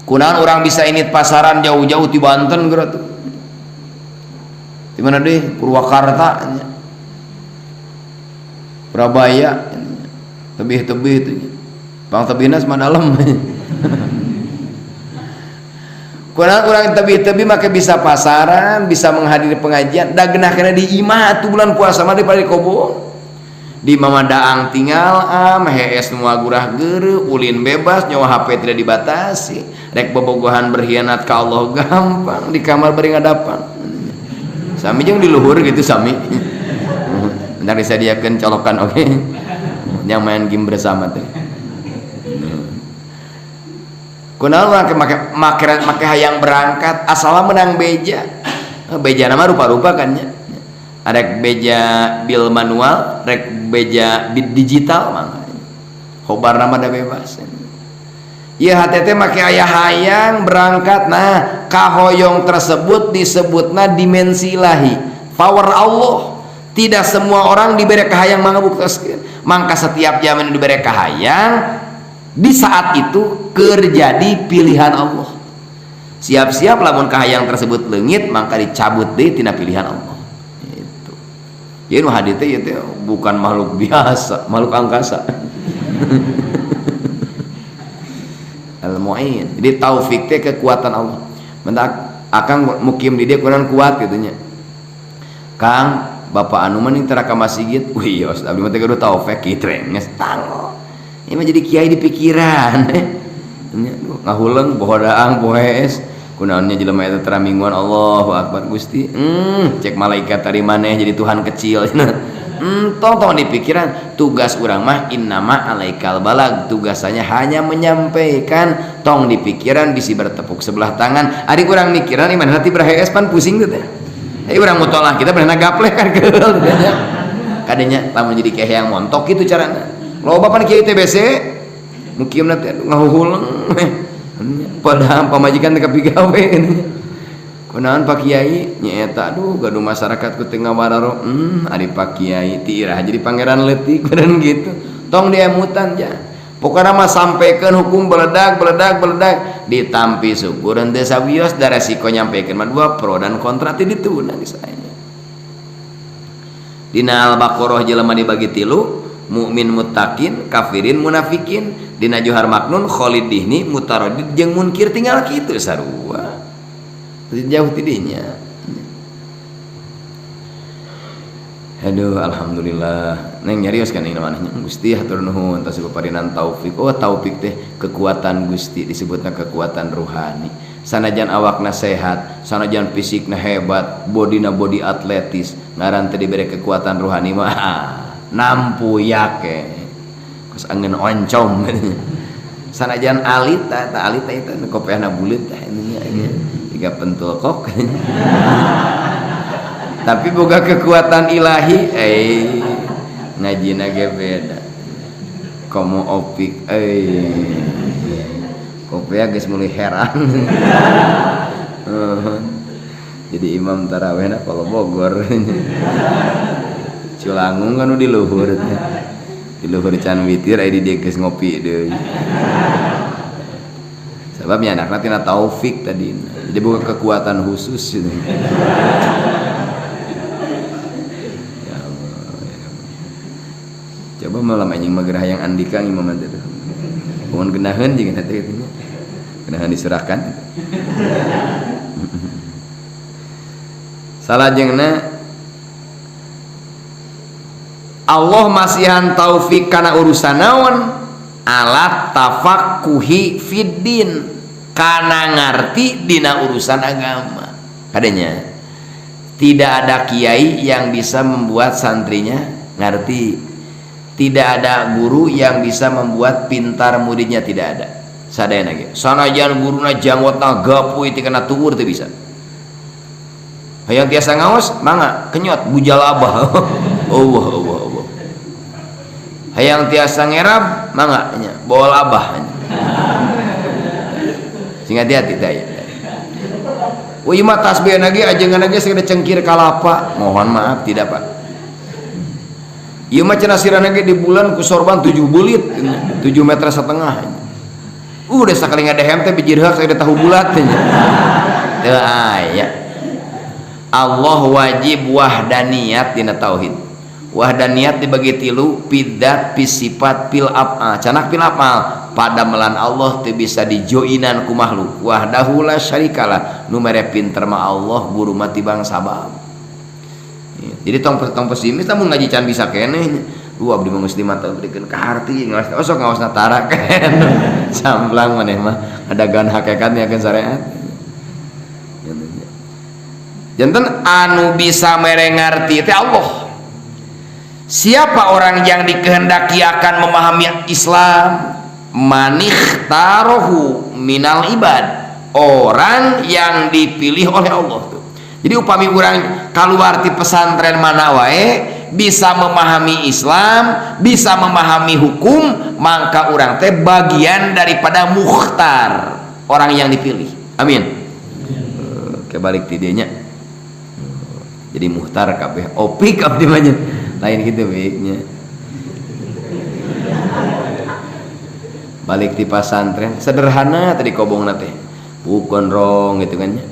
Kunaon orang bisa init pasaran jauh-jauh di Banten geura tuh. Di mana deh? Purwakarta nya. Surabaya tebih-tebih itu. Bang tebihna mah dalam. Kunaon urang tebih-tebih make bisa pasaran, bisa menghadiri pengajian, da genah kana di imah atuh bulan puasa mah daripada di kobong. Di mama daang tinggal am hees nu gurah geureuh, ulin bebas, nyawa HP tidak dibatasi. Rek bobogohan berkhianat ka Allah gampang di kamar bari ngadapan. Sami jeung di luhur gitu sami. Bentar disadiakeun colokan oke. Okay. Yang main game bersama teh. Kunaon make hayang berangkat asalna menang beja. Beja nama rupa-rupa kan nya. Rek beja bil manual, rek beja bil digital mah. Khobar nama da bebas. Ieu hate teh make aya hayang berangkat. Nah, kahoyong tersebut disebutna dimensi ilahi, power Allah. Tidak semua orang diberi kahayang mangabuktoskeun. Mangka setiap zaman diberi kahayang di saat itu kerjadi pilihan Allah. Siap-siap lamun kahayang tersebut leungit mangka dicabut deui tina pilihan Allah. Itu. Ieu nu hadis teh ieu teh bukan makhluk biasa, makhluk angkasa. Al-Mu'in. Jadi taufik teh kekuatan Allah. Mentak akang mukim di dia kurang kuat gitu nya. Kang, bapak anu mah tara ka masjid. Wih, iya, abdi mah teh kudu taufik kitu geus tanggo. Ini mah jadi kiai di pikiran. Nya ngahuleng poho daang poho hees. Kunaonnya jelema eta tara mingguan Allahu Akbar Gusti. Cek malaikat tadi maneh jadi Tuhan kecil. Entong tong di pikiran tugas urang mah innama alaikal balag, tugasannya hanya menyampaikan. Tong di pikiran bisi bertepuk sebelah tangan. Ari urang mikiran iman hati berhees pan pusing teh. Urang mutolah kita berenang gapleh kan keul teh nya. Kadenya lamun jadi kayak yang montok gitu carana. Loba pan kiai TBC mukimna teh ngahuhuleng padahal pamajikan teh kapigawe. Kunaon Pak Kiai nyaeta aduh gaduh masyarakat ku teu ngawararo ari Pak Kiai ti iraha jadi pangeran leutik beureun gitu. Tong diemutan ja. Pokona mah sampaikan hukum beledag beledag beledag ditampi syukur henteu sawios da resiko nyampekeun mah dua pro dan kontra ti ditu geus aya. Dina Al-Baqarah jelema dibagi tilu, mukmin muttaqin, kafirin munafikin. Dina Johar Maknun Khalid dihni mutaradid jeung munkir tinggal kitu sarua. Jauh tidinya. Aduh alhamdulillah. Neng nyarios kan ini namanya Gusti hatur nuhun tos paparinan taufik. Oh taufik teh kekuatan Gusti disebutna kekuatan ruhani. Sanajan awakna sehat, sanajan fisikna hebat, bodina body atletis, ngaran teh dibere kekuatan ruhani mah nampuyak ke. Kos angeun oncom. Sanajan alita ta alita itu kopeahna buleut tah nya. Tiga pentul kok. Tapi boga kekuatan ilahi ngajina ge beda. Komo opik kopea geus mulai heran. Jadi imam tarawehna kalau Bogor. Culangung kan di luhur. Di luhur can witir aya di dieu geus ngopi deui. Sebabnya anakna tina taufik tadi. Jadi bukan kekuatan khusus gitu. Ya Allah, ya Allah. Coba malam anjing magerah yang andika imam teh. Mun genaheun jeung eta teh kitu nya. Genaheun diserahkan. Salajengna Allah masihan taufik kana urusan naon? Alat tafaqquhi fiddin, kana ngarti dina urusan agama. Kadenya tidak ada kiai yang bisa membuat santrinya ngarti, tidak ada guru yang bisa membuat pintar muridnya, tidak ada. Sadayana ge sanajan guruna janggotna gapuy ti kana tuwur teu bisa. Hayang tiasa ngaos mangga kenyot bujalabah. Allah Allah Allah. Hayang tiasa ngerab mangga nya bol abah nya. Sing hati-hati teh aya. Wih mah tasbih lagi ajengan lagi segede cengkir kalapa. Mohon maaf tidak Pak. Ieu mah cenah sirana ge di bulan ku sorban 7 bulit, 7 meter setengah. Udah sakali ngadehem teh bijir heuk sagede tahu bulat nya. Teu aya. Allah wajib wahdaniyat dina tauhid. Wahdaniyat dibagi tilu, pidat, pisifat, pil af'al. Canak pil af'al padamelan Allah teu bisa dijoinan ku makhluk. Wahdahu la syarikalah. Nu mere pinter mah Allah, guru mah tibang sabab. Jadi tong pesimis lamun ngaji can bisa keneh. Duh abdi mah geus 5 tahun beukeun ka harti ngaos osok ngaosna tara keneh. Samplang maneh mah adagan hakikat nya keun syariat. Janten anu bisa mere ngarti teh Allah. Siapa orang yang dikehendaki akan memahami Islam? Manikhtarohu minal ibad, orang yang dipilih oleh Allah tuh. Jadi upami urang kaluar ti pesantren mana wae bisa memahami Islam, bisa memahami hukum, maka urang teh bagian daripada mukhtar, orang yang dipilih. Amin. Oke, balik ti dieu nya. Jadi mukhtar kabeh opik abdi mah nya. Lain gitu baiknya. Balik ti pasantren sederhana tadi kobongna teh. Pukon rong gitu kan nya.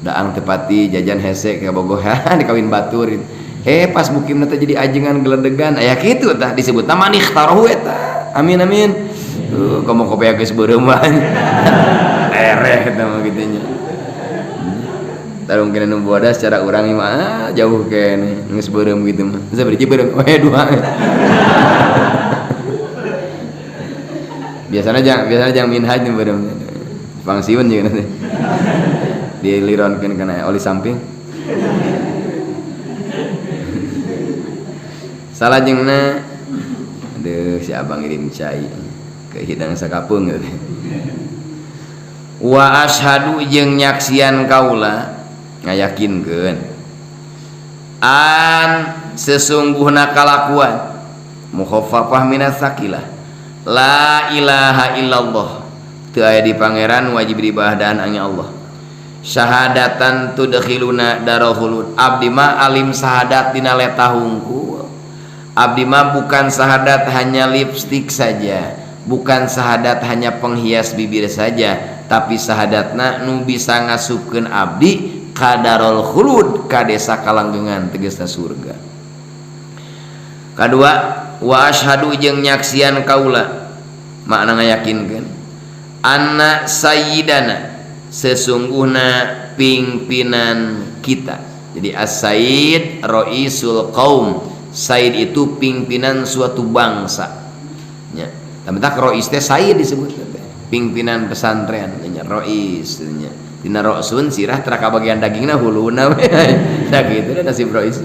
Daang tepati jajan hese ka bogohan dikawin batur. Pas mukimna teh jadi ajengan geledegan aya kitu tah disebutna manikhtarohu eta. Amin amin. Tuh komo kopi geus beureum mah. Ereh eta mah kitu nya. Tarung kena nu bodas secara urang mah jauh keneh geus beureum kitu mah. Sabaraha beureum we dua. Biasana jang minhaj nu beureum. Pangsiun jeung nanti. Dilironkeun kana oli samping. Salajengna aduh si abang ngirim cai ke hidang sakapeung gitu. Wa asyhadu jeung nyaksian kaula ngayakinkeun an sesungguhna kalakuan mukhaffafah minas sakilah la ilaha illallah teu aya di pangeran wajib diibadahan hanya Allah syahadatan tudkhiluna darul khulud abdi mah alim syahadat dina letah hungkul abdi mah bukan syahadat hanya lipstik saja bukan syahadat hanya penghias bibir saja tapi syahadatna nu bisa ngasupkeun abdi ka darul khulud ka desa kalanggengan tegasna surga. Kadua wa asyhadu jeung nyaksian kaula makna ngayakinkeun anna sayyidana sesungguhna pimpinan kita. Jadi as-sayyid raisul qaum, sayyid itu pimpinan suatu bangsa nya. Tapi tak rois teh sayyid disebut teh pimpinan pesantren nya rois nya. Dina rosun sirah tara kabagian dagingna huluna we. Sakitu nasib rois.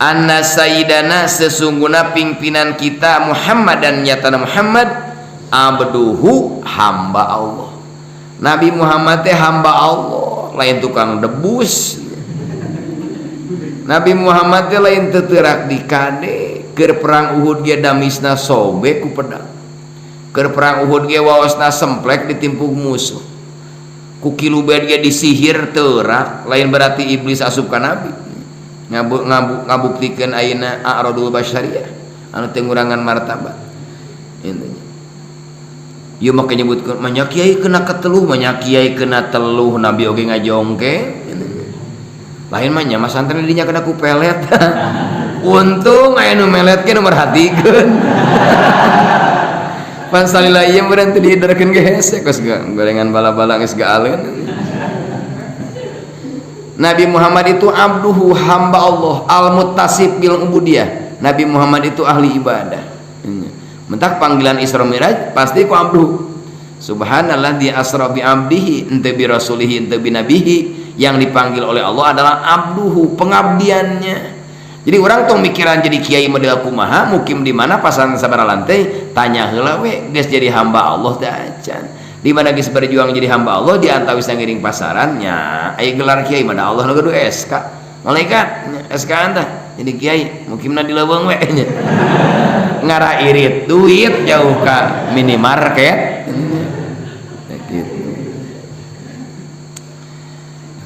Anna sayyidana sesungguhna pimpinan kita Muhammad dan nyatana Muhammad abduhu hamba Allah. Nabi Muhammad teh hamba Allah, lain tukang debus. Nabi Muhammad teh lain teuterak di kade, keur perang Uhud ge damisna sobek ku pedang. Keur perang Uhud ge waosna semplek ditimpuk musuh. Ku kilubed ge disihir teurak, lain berarti iblis asup ka Nabi. Ngabuktikeun ayeuna a'radul basyariah anu teu ngurangan martabat. Intinya ieu mah nyebutkeun manya kiai kena keteluh, manya kiai kena teluh, Nabi oge ngajongke. Lain mah nya mah santren dinya kena ku pelet. Untung aya nu melet ge nu merhatikeun. Pan salila ieu meureun teu dihiderkeun ge hese kos gorengan bala-bala geus gaaleun. Nabi Muhammad itu abduhu hamba Allah al-muttasif bil ubudiyah. Nabi Muhammad itu ahli ibadah. Mentak panggilan Isra Mi'raj pasti ku abduhu. Subhanalladzi asra bi abdihi ente bi rasulihi ente bi nabihi. Yang dipanggil oleh Allah adalah abduhu, pengabdiannya. Jadi orang tong mikiran jadi kiai model kumaha, mukim di mana, pasangan sabaraha lantai, tanya heula we geus jadi hamba Allah teh acan. Di mana geus berjuang jadi hamba Allah di antawis ngiring pasarannya, aya gelar kiai mana Allah nu gaduh SK. Malaikat SK anta jadi kiai, mukimna di leuweung we nya. Ngarah irit duit jauh ka minimarket. Gitu.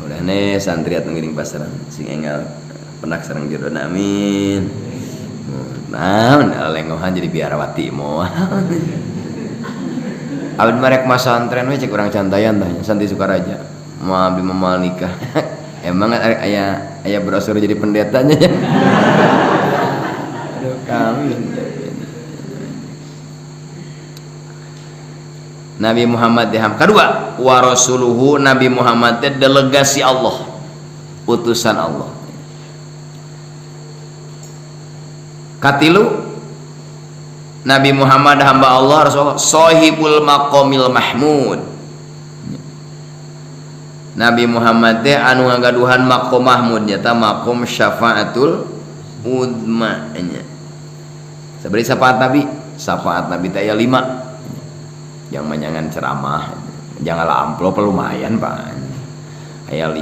Udah nih santri atuh ngiring pasaran sing enggal penak sareng jodohna amin. Nah, lengohan jadi biarawati moal. Abdi marek masantren we cek urang cantayan tah Santi Sukaraja. Moal abdi mah moal nikah. Emang aya aya brosur jadi pendetanya. Aduh kawin. Nabi Muhammad diham kedua wa rasuluhu Nabi Muhammad teh delegasi Allah, utusan Allah. Katilu Nabi Muhammad hamba Allah Rasulullah sahibul maqamil mahmud. Nabi Muhammad teh anu ngagaduhan maqam mahmud nyata maqam syafaatul udma nya. Sabari syafaat Nabi, syafaat Nabi teh aya 5. Yang menyangan ceramah, jangan amplop lumayan Pak. Aya 5.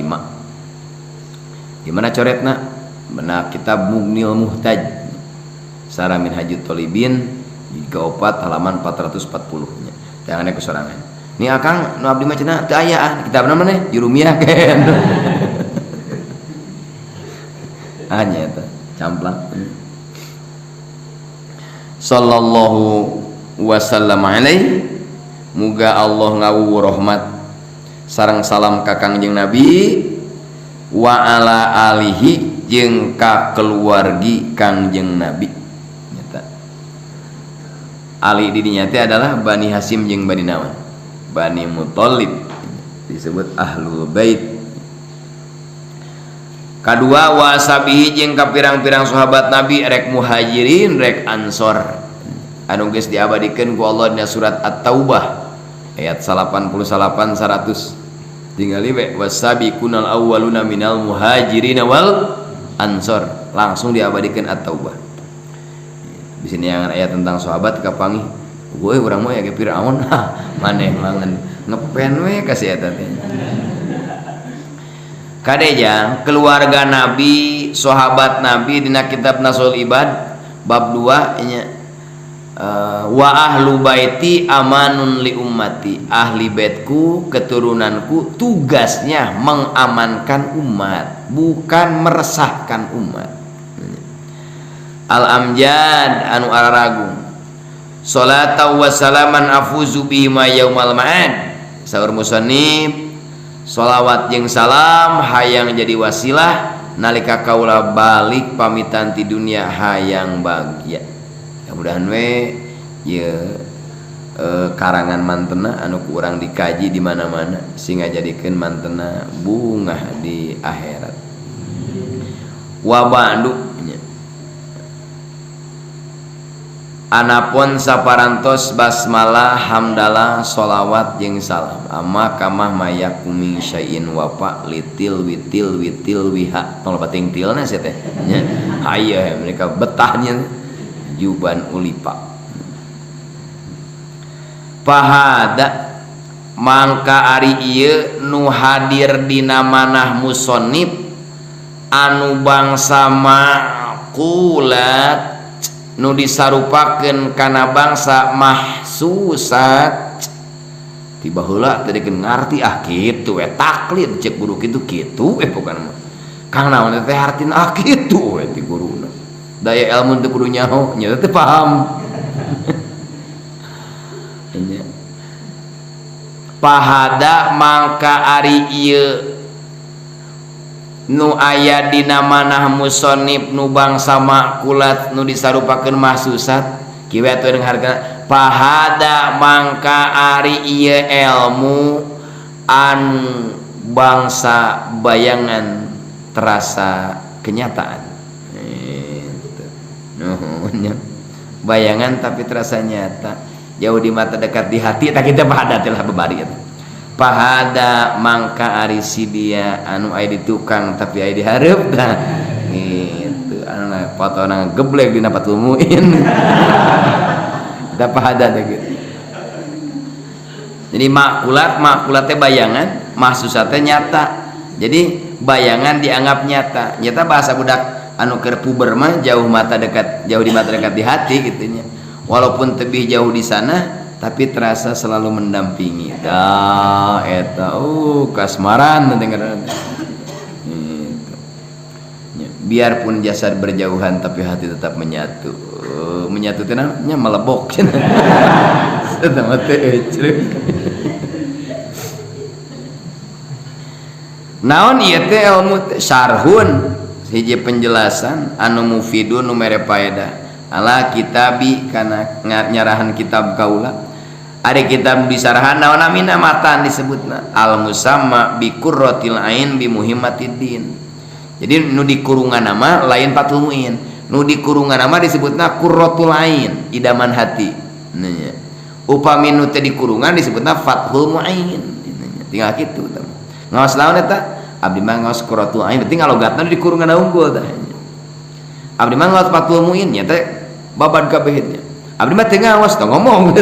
Gimana coretna? Benar kitab Mughnil Muhtaj. Sarah Minhajut Thalibin jilid 4 halaman 440 nya. Jangan kesorangan. Ni akang nu abdi mah cenah teu aya ah kitabna mah Jurumiyah kan. Ah nya eta camplang. Sallallahu wasallam alaihi. Muga Allah ngawuwu rahmat sareng salam ka Kangjeng Nabi wa ala alihi jeung ka keluargi Kangjeng Nabi. Nyata. Ali di dinya teh adalah Bani Hasyim jeung Bani Nawan, Bani Muthalib disebut Ahlul Bait. Kadua wa sabihi jeung ka pirang-pirang sahabat Nabi rek muhajirin rek ansor anu geus diabadikeun ku Allah dina surat At-Taubah ayat 88 100 tingali we wasabiqunal awwaluna minal muhajirin wal Ansor langsung diabadikan At-Taubah. Di sini yang ayat tentang sahabat kapanggih gue urang mah ya ke Firaun maneh mangan ngepen we kasih eta teh. Kade jang keluarga Nabi, sahabat Nabi dina kitab Nasul Ibad bab 2 nya wa ahlu baiti amanun li ummati, ahli baitku keturunanku tugasnya mengamankan umat, bukan meresahkan umat. Al amjad anu araragung salatan wa salaman afuzu bima yaumal ma'ad. Saur musannif sholawat jeung salam hayang jadi wasilah nalika kaula balik pamitan ti dunia hayang bahagia. Mudah-mudahan we ieu karangan mantena anu ku urang dikaji di mana-mana sehingga jadikeun mantena bungah di akhirat. Wa ba'du anapun saparantos basmalah hamdalah sholawat jeung salam amma kamah mayakum syai'in wafa litil witil witil wiha tong bating tilna sia teh nya aya mereka betahnya juban ulipa pahada mangka ari ieu nu hadir dina manah musannif anu bangsa maqulat nu disarupakeun kana bangsa mahsusat tiba heula tadi keun ngarti ah kitu we taklid cek guru kitu kitu we pokona mah kang naon teh hartina ah kitu we ti guruna daya ilmu teu kudu nyaho nya teh paham. Pahada mangka ari ieu nu aya dina manah musannif nu bangsa makulat nu disarupakeun mahsusat kieu atuh jeung harga pahada mangka ari ieu ilmu anu bangsa bayangan terasa kenyataan gitu. Nuhun bayangan tapi terasa nyata, jauh di mata dekat di hati tak kita pahada teh lah bebari eta. Pahada mangka ari si dia anu aya di tukang tapi aya di hareup tah gitu anu potona geblek dina Fathul Muin da pahada teh gitu. Jadi makulat makulat teh bayangan, mahsusat teh nyata. Jadi bayangan dianggap nyata. Nyata bahasa budak anu keur puber mah jauh mata dekat, jauh di mata dekat di hati gitu nya. Walaupun lebih jauh di sana tapi terasa selalu mendampingi. Dah eta kasmaran dengar. Gitu. Biarpun jasad berjauhan tapi hati tetap menyatu. Menyatu teh nya melebok cenah. Eta mah teh ecrek. Naon ieu teh ilmu teh syarhun hiji penjelasan anu mufidun nu mere paedah ala kitabi kana nyarahan kitab kaula. Ari kitab disarahan naon namina matan disebutna al musamma bi qurratil ain bi muhimmatid din. Jadi nu dikurungan nama lain Fathul Muin, nu dikurungan nama disebutna qurratul ain, idaman hati. Nya. Upami nu teu dikurungan disebutna Fathul Muin. Tinggal kitu tah. Ngaos naon eta? Abdi mah ngaos qurratul ain, berarti ngalogatna dikurungan unggul tah. Abdi mah ngaos Fathul Muin nya teh babad kabeh nya. Abdi mah teu ngaos tong ngomong.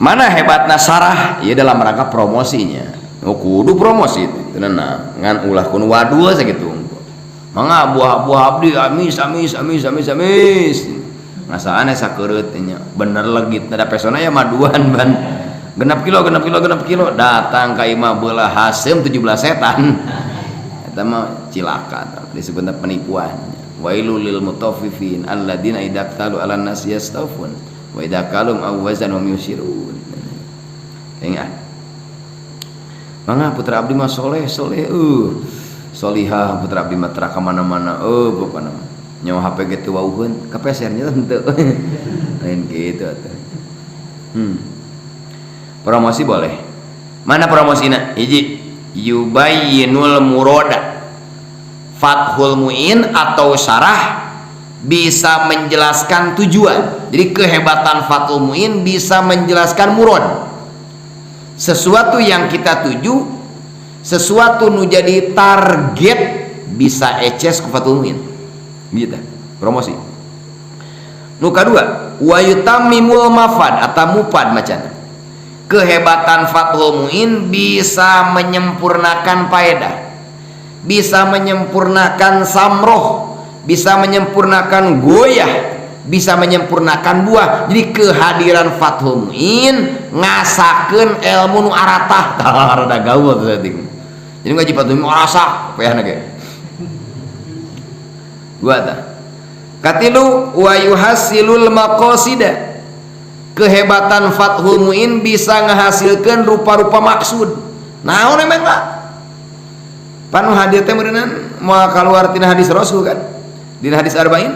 Mana hebatna sarah ieu dalam rangka promosinya. Oh kudu promosi tenan ngan ulah kun wadul sakitu unggul. Mangga buah-buah abdi amis amis amis amis amis. Ngasaan sakeureut nya bener legit da pesona ya maduan ban. Genap kilo genap kilo genap kilo datang ka imah beulah haseum 17 setan. Eta mah cilaka disebutna penipuan. Wailul lil mutaffifin alladzina idza qtalu 'alan nasi yastawfun wa idza kalum aw wazanu yusirun. Ingat. Mangga putra abdi mah soleh soleh solihah putra abdi mah tera ka mana-mana pokona mah nyawa HP ge teu wauheun kapesernya henteu. Lain kitu atuh. Promosi boleh. Mana promosina? Hiji yubayyinul murada. Fathul Muin atau syarah bisa menjelaskan tujuan. Jadi kehebatan Fathul Muin bisa menjelaskan murad. Sesuatu yang kita tuju, sesuatu nu jadi target bisa eces ku Fathul Muin. Gitu promosi. Nu kadua, wa yutammimul mafad atau mupad macana. Kehebatan Fathul Muin bisa menyempurnakan faedah, bisa menyempurnakan samroh, bisa menyempurnakan goyah, bisa menyempurnakan buah. Jadi kehadiran Fathul Muin ngasakeun ilmu nu aratah. Tah rada gaul tuh saeutik. Jadi ngaji Fathul Muin arasa payahna ge. Dua tah. Katilu, wa yuhasilul maqasida. Kehebatan Fathul Muin bisa ngahasilkeun rupa-rupa maksud. Naon emang lah? Panu hadir teh meureunnan moal kaluar tina hadis Rasul kan? Dina hadis arba'in,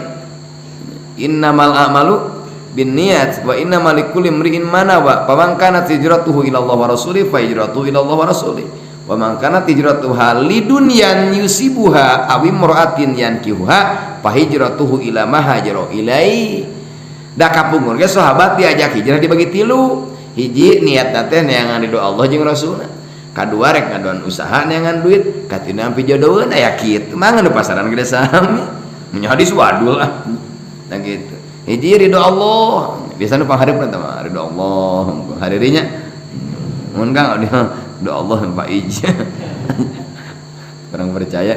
innamal a'malu binniyat wa innamal likulli imri'in ma nawa, faman kanat hijratuhu ila Allah wa rasulih fa hijratuhu ila Allah wa rasulih, wa man kanat hijratuha lidunyan yusibuha aw imra'atin yankihuha fa hijratuhu ila ma hajara ilai. Da kapungkur ge sahabat diajak hijrah dibagi tilu. Hiji, niatna teh neangan ridho Allah jeung Rasulna. Kadua, rek ngadoan usaha neangan duit. Katilu, ampi jodoheun. Aya kitu mah nu pasaran gede sami. Mun hadis wadul ah. Nah gitu. Hiji ridho Allah. Biasa nu pangharepna teh mah ridho Allah. Hadirinya mun Kang ridho Allah Pak Ij. Kurang percaya.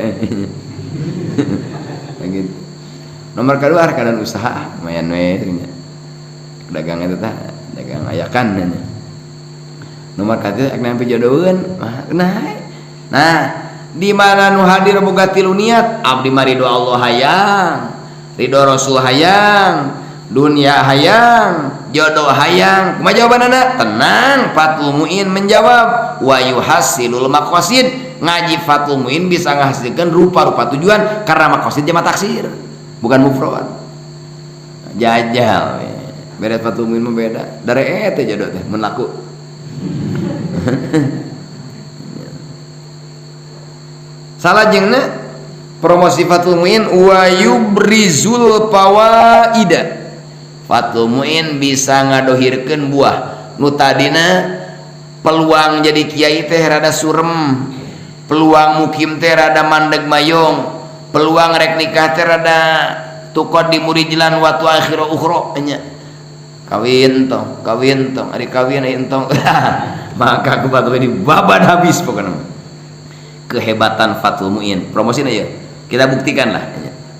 Nah gitu. Nomor kedua keadaan usaha lumayan we nya. Dagang eta tah, dagang ayakan nya. Nomor katilu rek nampi jodoheun. Nah, di mana nu hadir boga tilu niat, abdi mah ridho Allah hayang, ridho Rasul hayang, dunia hayang, jodoh hayang. Kumaha jawabanana? Tenang, Fathul Muin menjawab wa yuhasilul maqasid. Ngaji Fathul Muin bisa ngahasilkeun rupa-rupa tujuan karena maqasid jama taksir, bukan mufrad. Jajal beres Fathul Muin mah beda. Dari teh jodoh teh mun laku. Salajengna promosi Fathul Muin wa yubrizul fawaida. Fathul Muin bisa ngadohirkeun buah. Nu tadina peluang jadi kiai teh rada surem, peluang mukim teh rada mandeg mayong, peluang rek nikah teh rada tuqaddimu rijlan wa tuakhiru ukhra nya. Kawin tong, kawin tong, ari kawin aya entong. Maka ku Fathul Muin babad habis pokona. Kehebatan Fathul Muin, promosina ya. Kita buktikan lah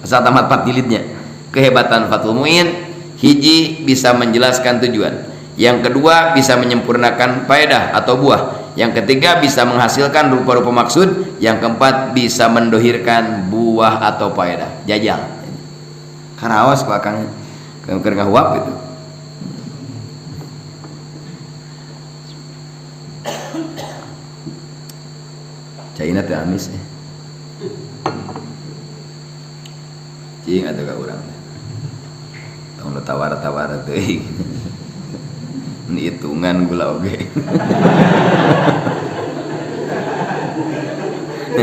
asal tamat 4 jilidnya. Kehebatan Fathul Muin, hiji bisa menjelaskan tujuan, yang kedua bisa menyempurnakan faedah atau buah, yang ketiga bisa menghasilkan rupa-rupa maksud, yang keempat bisa mendohirkan buah atau faedah. Jajal karaos ku akang keur ngahuap itu. Caina teh amis eh. Cing atuh ka urang teh. Tong nu tawar-tawar teuing. Ini hitungan gula oge.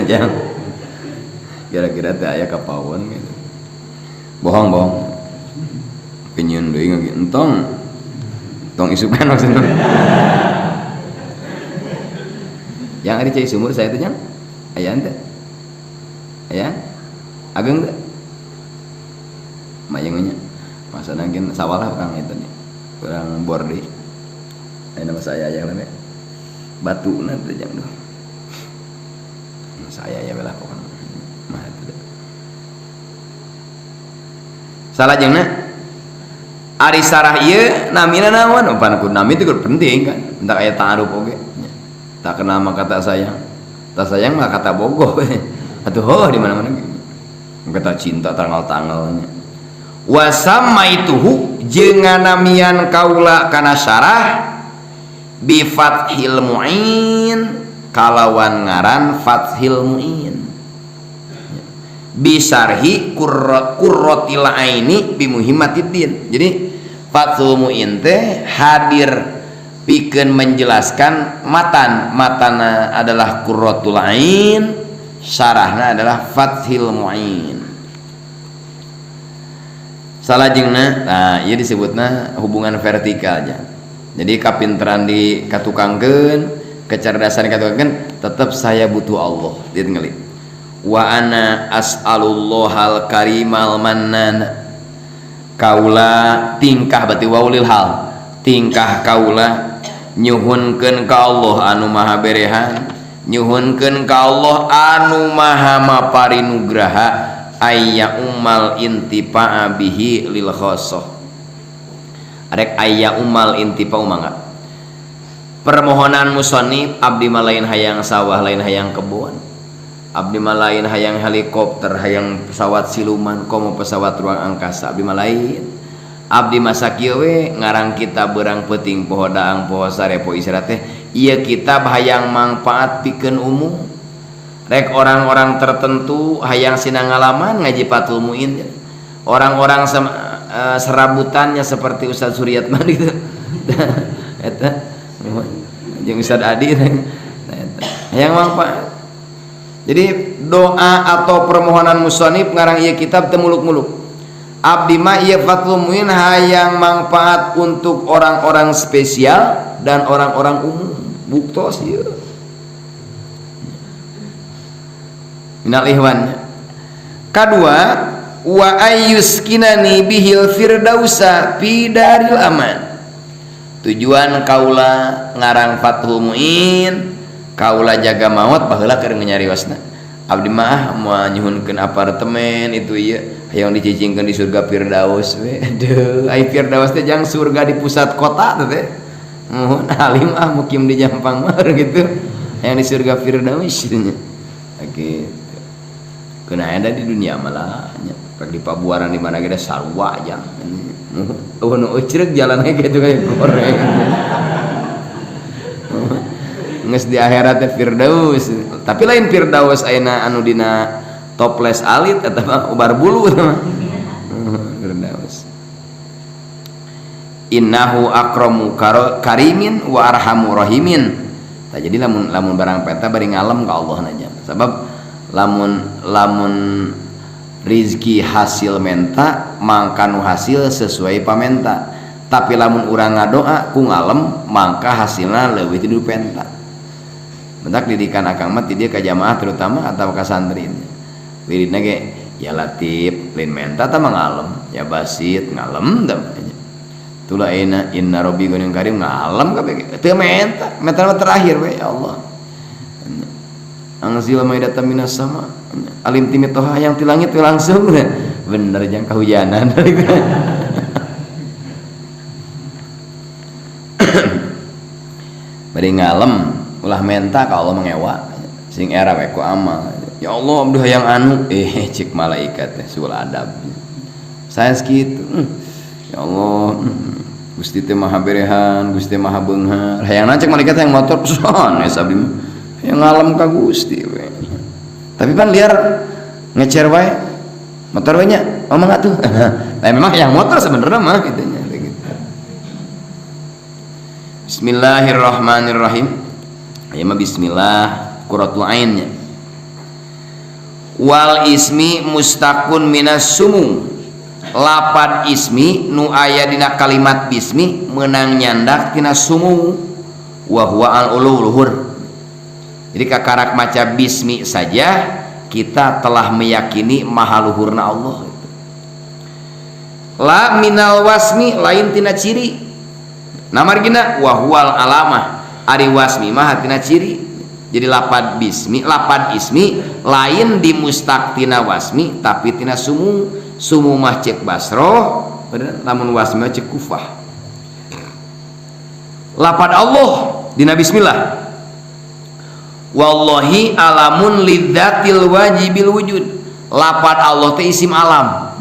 Jangan. Kira-kira teh aya ka pawon gitu. Bohong-bohong. Pinyieun deui ngagi entong. Tong isukan maksudna. Yang ada cai sumur saya teh jang. Aya teh. Aya? Ageng teh. Mayang nya. Masana gen sawah lah urang eta nih. Urang bor deui. Aya nama saya aya lame. Batuna teh jang duh. Saya aya we lah pokona. Mah eta. Salajengna ari sarah ieu namina naon? Pan kudu nami teh kudu penting kan. Entak aya ta'aruf oge. Tak kenal maka tak sayang. Tak sayang maka kata bogoh. Atuh heuh di mana-mana kata cinta tanggal-tanggalnya. Wa samaituhu jeung nganamian kaula kana syarah bi Fathil Muin kalawan ngaran Fathil Muin bi syarhi Qurratil Aini bi Muhimmatiddin. Jadi Fathul Muin teh hadir pikeun menjelaskan matan, matana adalah Qurratul Ain, syarahna adalah Fathil Muin. Salajengna, nah ieu disebutna hubungan vertikalnya. Jadi kapinteran di katukangkeun, kecerdasan dikatukangkeun, tetap saya butuh Allah. Ditinggali. Wa ana as'alullahal karimal mannan. Kaula tingkah berarti waulil hal. Tingkah kaula nyuhunkeun ka Allah anu maha berehan, nyuhunkeun ka Allah anu maha maparinugraha ayya ummal intifa'a bihi lil khassah. Arek ayya ummal intifa'u mangga. Permohonan musonif abdi mah lain hayang sawah, lain hayang kebun. Abdi mah lain hayang helikopter, hayang pesawat siluman, komo pesawat ruang angkasa, abdi mah lain. Abdi mah sakieu we ngarang kitab beurang peuting poho daang poho sare poho istirahat teh ieu kitab hayang mangfaat pikeun umum. Rek orang-orang tertentu hayang sina ngalaman ngaji Fathul Muin. Orang-orang serabutannya seperti Ustaz Suryatman gitu. Eta jeung Ustaz Adi eta hayang mangfaat. Jadi doa atau permohonan musonif ngarang ieu kitab teu muluk-muluk. Abdi mah ieu Fathul Muin hayang manfaat untuk orang-orang spesial dan orang-orang umum. Buktos ieu. Minal ihwan. Kadua wa ayyuskinani bihil firdausa fi daril aman. Tujuan kaula ngarang Fathul Muin, kaula jaga maot baheula keur nyariosna. Abdi mah moal nyuhunkeun apartemen itu ieu hayang dicicingkeun di surga Firdaus we. Aduh, ai Firdaus teh jang surga di pusat kota teh. Muhun alim ah mukim di Jampang mah gitu. Hayang di surga Firdaus nya. Gitu. Keuna ada di dunia malah nya. Rek di Pabuaran di mana ge sarua jang. Eueuh nu eucreug jalanna gitu kayak goreng. Nges di akhirat teh Firdaus, tapi lain Firdaus ayeuna anu dina toples alit eta mah ubar bulu eta mah. Firdaus. Innahu akramu karimin wa arhamu rahimin. Tah jadi lamun lamun barang peta bari ngalem ka Allah na. Sabab lamun lamun rizki hasil menta mangka nu hasil sesuai pamenta. Tapi lamun urang ngadoa ku ngalem mangka hasilna leuwih ti nu penta. Mentak didikan akang mah ti dieu ka jamaah terutama atau ka santri. Wiridna ge ya latif lain menta tah mah ngalem, ya basit ngalem tah. Tula ayeuna inna rabbi ghaniyyun karim ngalem kabeh teu menta, menta mah terakhir we ya Allah. Angzil maidatan minas sama alim timitoha yang ti langit we langsung bener jang kahujanan. Bari ngalem ulah menta ka Allah mengewa sing era we ku amal. Ya Allah abdi hayang anu cik malaikat teh sul adab. Sanes kitu. Ya Allah Gusti teh maha berehan, Gusti maha beunghar. Hayang cek malaikat hayang motor sanes abdi mah. Hayang ngalem ka Gusti we. Tapi pan liar ngecer wae motor we nya omong atuh. Nah memang hayang motor sebenarnya mah kitu nya gitu. Bismillahirrahmanirrahim. Ya mah bismillah quratul ainnya. Wal ismi mustaqun minas sumu. Lapad ismi nu aya dina kalimat bismi meunang nyandak tina sumu wa huwa al ulu luhur. Jadi kakarak maca bismi saja kita telah meyakini maha luhurna Allah. La minal wasmi lain tina ciri. Namargina wa huwal alamah. Ari wasmi mah tina ciri. Jadi lapad bismi, lapad ismi lain di mustaq tina wasmi tapi tina sumu. Sumu mah cek Basroh, bener, lamun wasmi mah cek Kufah. Lapad Allah dina bismillah. Wallahi alamun lidzatil wajibil wujud. Lapad Allah teh isim alam.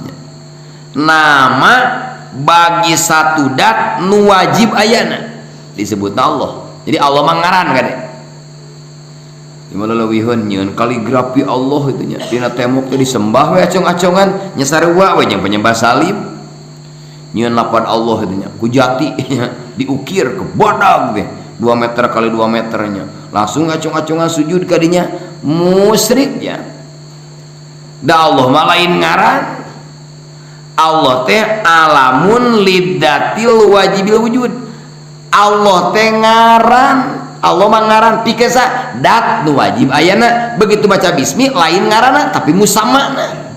Nama bagi satu dat nu wajib ayana disebut Allah. Jadi Allah mah ngaran kade. Gimana leuwihun nyieun kaligrafi Allah itu nya dina tembok teh disembah we acong-acongan nya sarua we jeung penyembah salib. Nyieun lapad Allah itu nya ku jati nya diukir ke badag teh 2 meter kali 2 meternya. Langsung acong-acongan sujud ka dinya musyrik nya. Da Allah mah lain ngaran. Allah teh alamun lidzatil wajibil wujud. Allah teh ngaran, Allah mah ngaran pikeun sa dat nu wajib ayana. Begitu baca bismi lain ngaranna tapi musamana.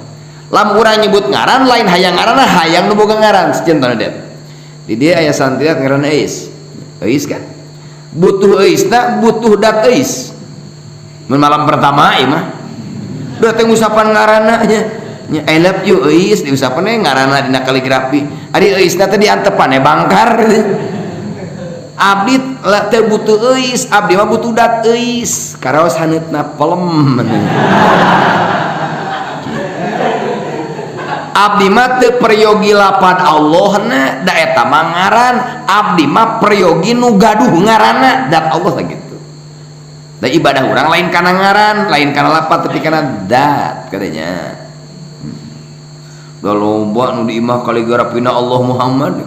Lamun urang nyebut ngaran lain hayang ngaranna, hayang nu boga ngaran. Contohna det. Di dieu aya santriat ngaranna Eis. Eis kan? Butuh Eisna, butuh dat Eis. Mun malam pertama ieu mah da teh ngusapan ngaranna nya. Nya I love you Eis diusapan we ngaranna dina kaligrafi. Ari Eisna teh diantepan we bangkar. Abdi teu butuh Eis, abdi mah butuh dat Eis. Karaos haneutna pelem. Abdi mah teu peryogi lapan Allahna, da eta mah ngaran. Abdi mah peryogi nu gaduh ngaranna, dat Allah teh gitu. Da ibadah urang lain kana ngaran, lain kana lapat tapi kana dat katanya. Da loba nu di imah kaligrafina Allah Muhammad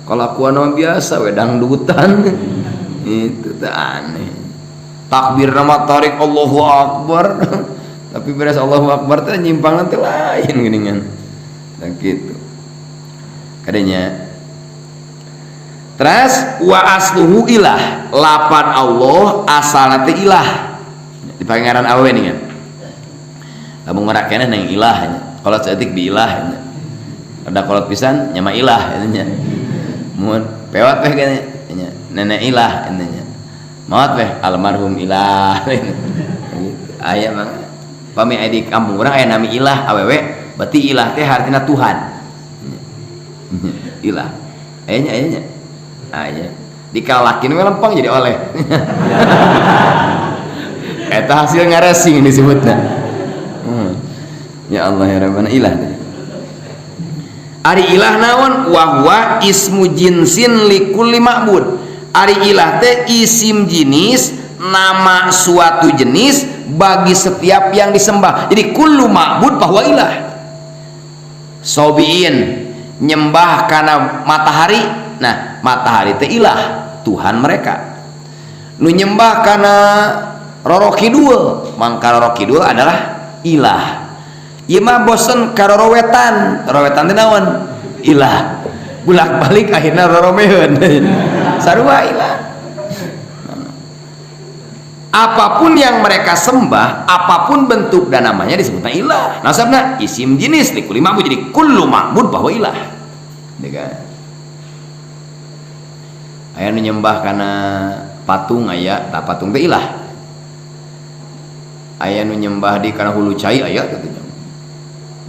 kalakuan mah biasa we dangdutan. Itu teh aneh. Takbir nama tarik Allahu Akbar. Tapi beres Allahu Akbar teh nyimpang teh lain geuningan. Nah gitu. Kadanya. Terus wa asluhu ilah, lapan Allah asalna teh ilah. Dipake ngaran awewe nih kan. Lamun ngarakeneh nang ilah nya. Kolot saeutik bi ilah nya. Ada kolot pisan nya mah ilah nya. Mun pewat teh nya nenek ilah nya. Maot teh almarhum ilah. Gitu. Aya mah pami aya di kampung urang aya nami ilah awewe, berarti ilah teh hartina Tuhan. Ilah. Aya nya aya nya. Aya. Dikalakin we lempang jadi oleh. Eta hasil ngaresing disebutna. Ya Allah ya Rabbana ilah teh. Ari ilah naon? Wa huwa ismu jinsin likulli ma'bud. Ari ilah teh isim jenis, nama suatu jenis bagi setiap yang disembah. Jadi kullu ma'bud bahwa ilah. Sobiin nyembah kana matahari, nah matahari teh ilah, Tuhan mereka. Nu nyembah kana Roro Kidul, mangka Roro Kidul adalah ilah. Ieu mah bosen ka Roro Wetan, Roro Wetan teh naon? Ilah. Bolak-balik akhirna Roro Meuheun. Sarua ilah. Apapun yang mereka sembah, apapun bentuk dan namanya disebutnya ilah. Nasabna isim jenis likulli ma'bud, jadi kullu ma'bud bahwa ilah. Gitu kan? Aya nu nyembah kana patung aya, tah patung teh ilah. Aya nu nyembah di kana hulu cai aya kitu nya.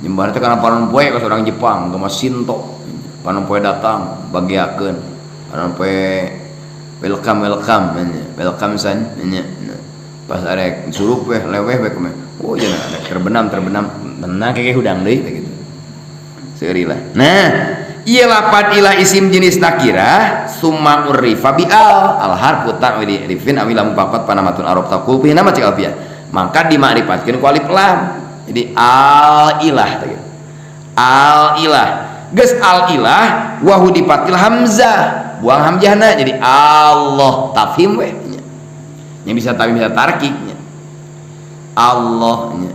Nyembah teh kana panon poe ka urang Jepang, agama Shinto. Panon poe datang bagiakeun. Panon poe welcome welcome nya, welcome san nya. Pas arek surup weh leweh we kumaha. Oh cenah arek terbenam terbenam, tenang keke hudang deui teh kitu. Seuri lah. Nah, ieu lapan ilah isim jenis nakira summa urrifa bi al al harfu ta'wili rifin awil lam faqat panamatun arab taqul fi nama cek alfiah. Maka dimakrifatkeun ku alif lam. Jadi al ilah teh kitu. Al ilah. Geus al ilah wa hudifatil hamzah. Buang hamzahna jadi Allah tafhim we nya. Yang bisa tafhim bisa tarkik nya. Allah nya.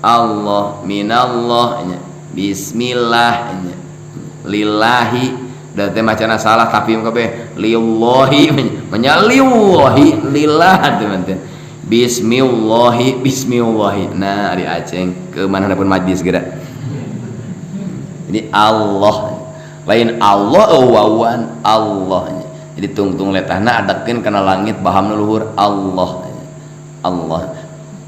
Allah minallah nya. Bismillah nya. Lillahi da teh macana salah tafhim kabeh. Lillahi nya lillahi lillah teh mah. Bismillahi bismillahi. Nah ari aceng ke mana pun majlis geura. Jadi Allah lain Allah wawan Allah. Jadi tungtung letahna adekeun kana langit baham nu luhur Allah. Allah.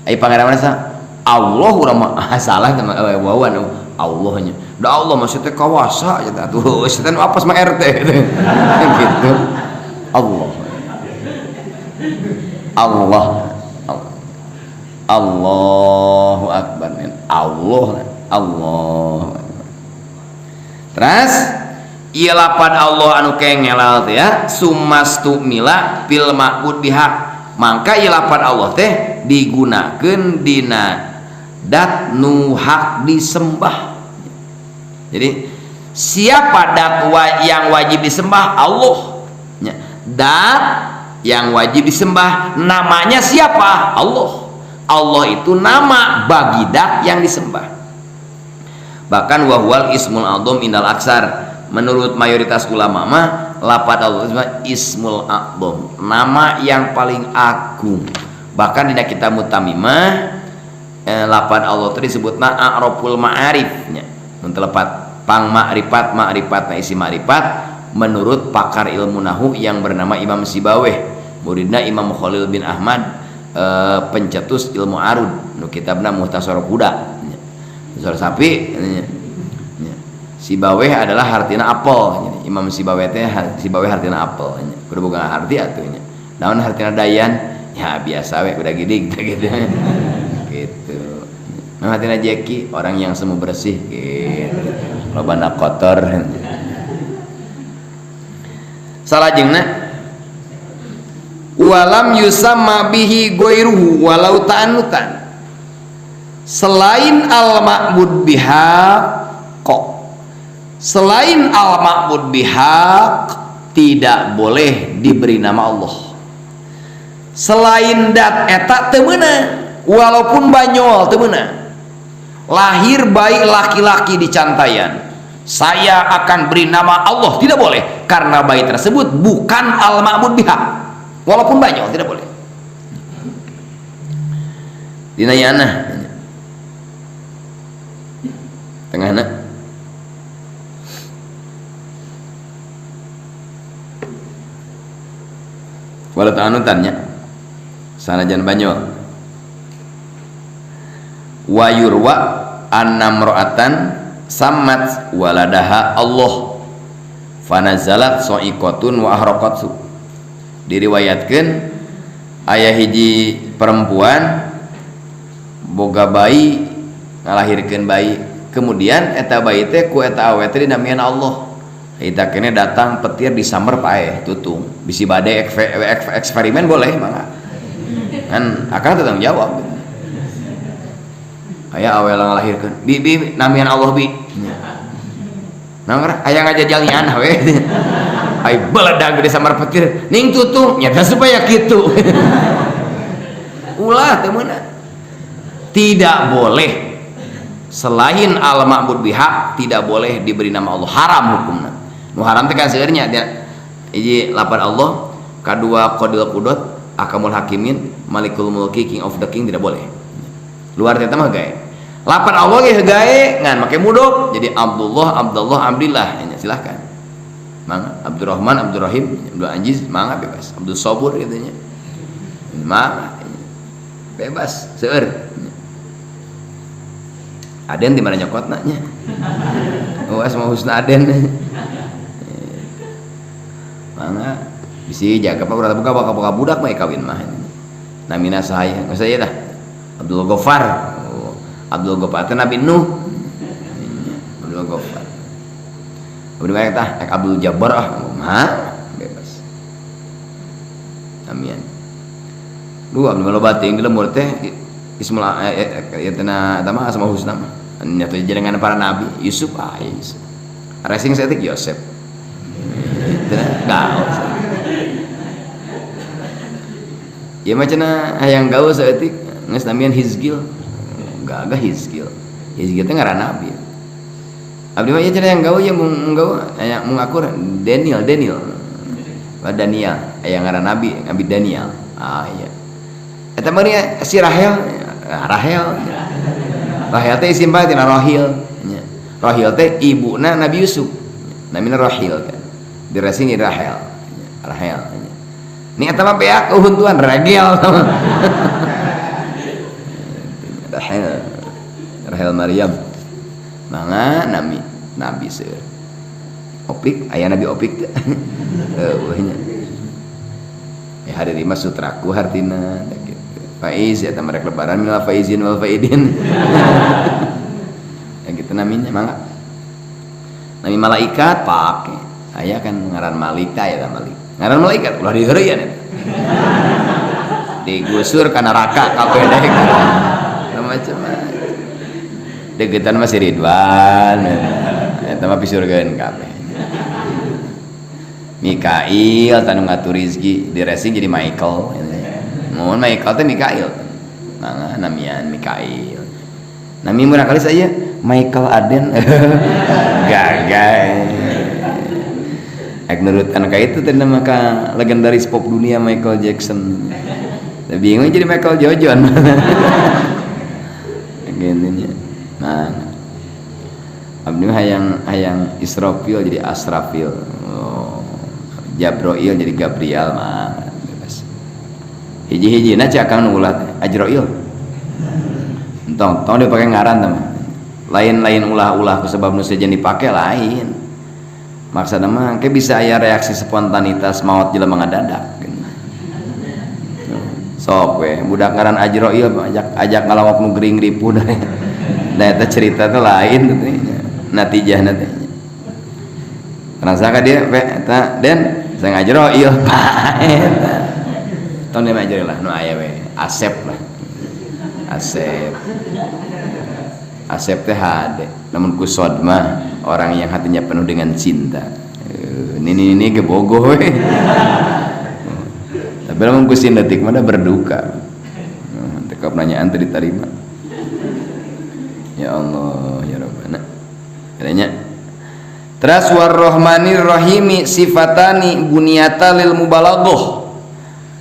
Ai pangeran mana sa? Allah urang mah salah teh mah wawan Allahnya. Da Allah maksudnya kawasa ya atuh. Setan apa sama RT gitu. Allah. Allah. Allahu akbar men. Allah Allah. Terus ieu lapan Allah anu kengelal teh ya sumastumila fil ma'bud bihaq. Mangka ieu lapan Allah teh digunakeun dina dat nu hak disembah. Jadi siapa dat yang wajib disembah? Allah. Dat yang wajib disembah namanya siapa? Allah. Allah itu nama bagi dat yang disembah. Bahkan wahwal ismul azam indal aksar, menurut mayoritas ulama mah Lapad Allah ismul a'zam, nama yang paling agung. Bahkan dina kitab Mutamimah lapad Allah teh disebutna a'raful ma'arif nya. Mun telepat pang ma'rifat, ma'rifatna isi ma'rifat menurut pakar ilmu nahu yang bernama Imam Sibaweh, muridna Imam Khalil bin Ahmad, pencetus ilmu arud nu kitabna Muhtasar Kuda. Muhtasar sapi nya. Sibaweh adalah hartina apel. Imam Sibaweh teh Sibaweh hartina apel nya. Kudu boga harti atuh nya. Naon hartina dayan? Ya biasa we kuda gidig gitu. Gitu. Nah hartina jeki orang yang semu bersih gitu. Lobana kotor. Salajengna walam yusamma bihi ghairuhu walau ta'annutan. Selain al-ma'bud bihaq kok, selain al-ma'bud bihaq tidak boleh diberi nama Allah. Selain dat eta teu meunang, walaupun banyol teu meunang. Lahir bayi laki-laki di cantayan, saya akan beri nama Allah, tidak boleh, karena bayi tersebut bukan al-ma'bud bihaq. Walaupun banyol tidak boleh. Dina yana tengahna walau ta'anutannya sanajan banyol. Wa yurwa annamra'atan sammat waladaha Allah fanazalat sa'iqatun wa ahraqatsu. Diriwayatkeun aya hiji perempuan boga bayi, ngalahirkeun bayi, kemudian eta bayi teh ku eta awe teh dinamian Allah. Eta kene datang petir disamber paeh tutung. Bisi bade eksperimen boleh mangga. Kan akang tanggung jawab. Aya awe ngalahirkeun, bi bi namian Allah bi. Naon aya ngajajal nyanah we. Ai beledag gede sambar petir ning tutung nya supaya kitu. Ulah teu meunang. Tidak boleh. Selain al-ma'bud bihaq tidak boleh diberi nama Allah, haram hukumna. Nu haram teh kan seueur nya hiji lapad Allah, kadua qadil qudot, akamul hakimin, malikul mulki, king of the king, tidak boleh. Luar teh mah gae. Lapad Allah ge gae ngan make mudhof jadi Abdullah, Abdullah, Abdillah nya silahkan. Mangga Abdurrahman, Abdurrahim, Abdul Aziz, mangga bebas. Abdul Sabur gitu nya. Mangga bebas seueur. Aden di mana nyokotna nya? Oh, asma husna Aden. Mangga bisi jaga apa urang buka buka budak mah kawin mah. Namina saha geus aya dah. Abdul Ghaffar. Oh, Abdul Ghaffar teh Nabi Nuh. Abdul Ghaffar. Abdul Malik tah Abdul Jabbar ah mah bebas. Amin. Duh abdi loba teuing di lembur teh ismul ya tena eta mah asma husna mah. Nya teh jenengan para nabi Yusuf ah Yusuf. Racing saeutik Yosef. Gaul. Ieu mah cenah hayang gaul saeutik geus namian Hizgil. Gagah Hizgil. Hizgil teh ngaran nabi. Abdi mah ieu cenah yang gaul ieu mung gaul aya mung akur Daniel, Daniel. Daniel aya ngaran nabi, Nabi Daniel. Ah iya. Eta mah si Rahel, Rahel. Rahel teh isim bae tina Rahil. Rahil teh ibuna Nabi Yusuf. Namina Rahil kan. Dirasini Rahel. Rahel. Ni eta mah beak uhuntuan Ragil. Rahel. Rahel Maryam. Mangga nami Nabi seueur. Opik aya Nabi Opik teh. Heueuh nya. Ya hari mah sutraku hartina gitu. Faiz eta merek lebaran minal faizin wal faidin. Ya gitu namanya mangga. Nami malaikat pake. Aya kan ngaran Malik tah ya Malik. Ngaran malaikat ulah diheureyan eta. Digusur ka neraka kabeh dek. Macam-macam. Degetan mah si Ridwan. Eta mah pisurgeun kabeh. Mikail tanu ngatur rezeki diresing jadi Michael. Mun Michael teh Mikail. Mangga namian Mikail. Nami murah kali saya Michael Aden. Gagal. Ek nurutan ka itu teh maka legendaris pop dunia Michael Jackson. Tapi bingung jadi Michael Jojon. Gini nya. Nah, abdi mah hayang Israfil jadi Asrafil. Oh, Jabroil jadi Gabriel mah bebas. Hiji-hijina cek akang nu ulah teh Ajroil. Entong, tong dipake ngaran teh mah. Lain-lain ulah-ulah ku sebab nu sejen dipake lain. Maksudna mah ke bisa aya reaksi spontanitas maot jelema ngadadak. Sok we budak ngaran Ajroil ajak ngalawak nu gering ripuh. Da eta cerita teh lain teh natijahna teh. Rasa ka dia we eta den sang Ajroil eta. Tong dia mah Ajroil lah nu aya we Asep lah. Asep. Asep teh hade, namun ku sodmah orang yang hatinya penuh dengan cinta. Ini ge bogoh we. Tapi lamun ku sin detik mah berduka. Teu pertanyaan teu diterima. Ya Allah, ya Rabbana. Katanya teras warrohmanir rahimi sifatani bunyata lil mubalaghah.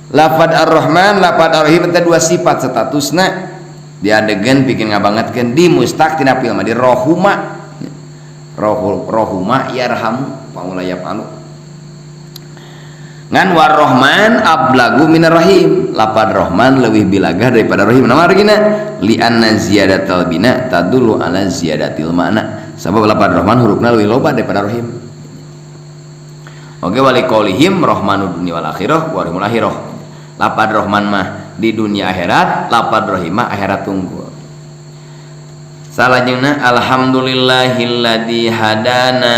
Lafad ar-Rahman, lafad ar-Rahim itu dua sifat statusna diadegan bikin ngabangetkeun di mustaq tina fi'il mah di rohuma. Rohuma yarhamu paula yafalu. Ngan warrohman ablagu minar rahim. Lapad rohman leuwih bilagah daripada rahim. Nama argina li anna ziyadatal bina tadullu ala ziyadatil makna. Sabab lapad rohman hurufna leuwih loba daripada rahim. Oke wali qaulihim rohmanud dunya wal akhirah wa rahimul akhirah. Lapad rohman mah di dunia akhirat, lapad rahim mah akhirat tunggul. Salajengna alhamdulillahilladzi hadana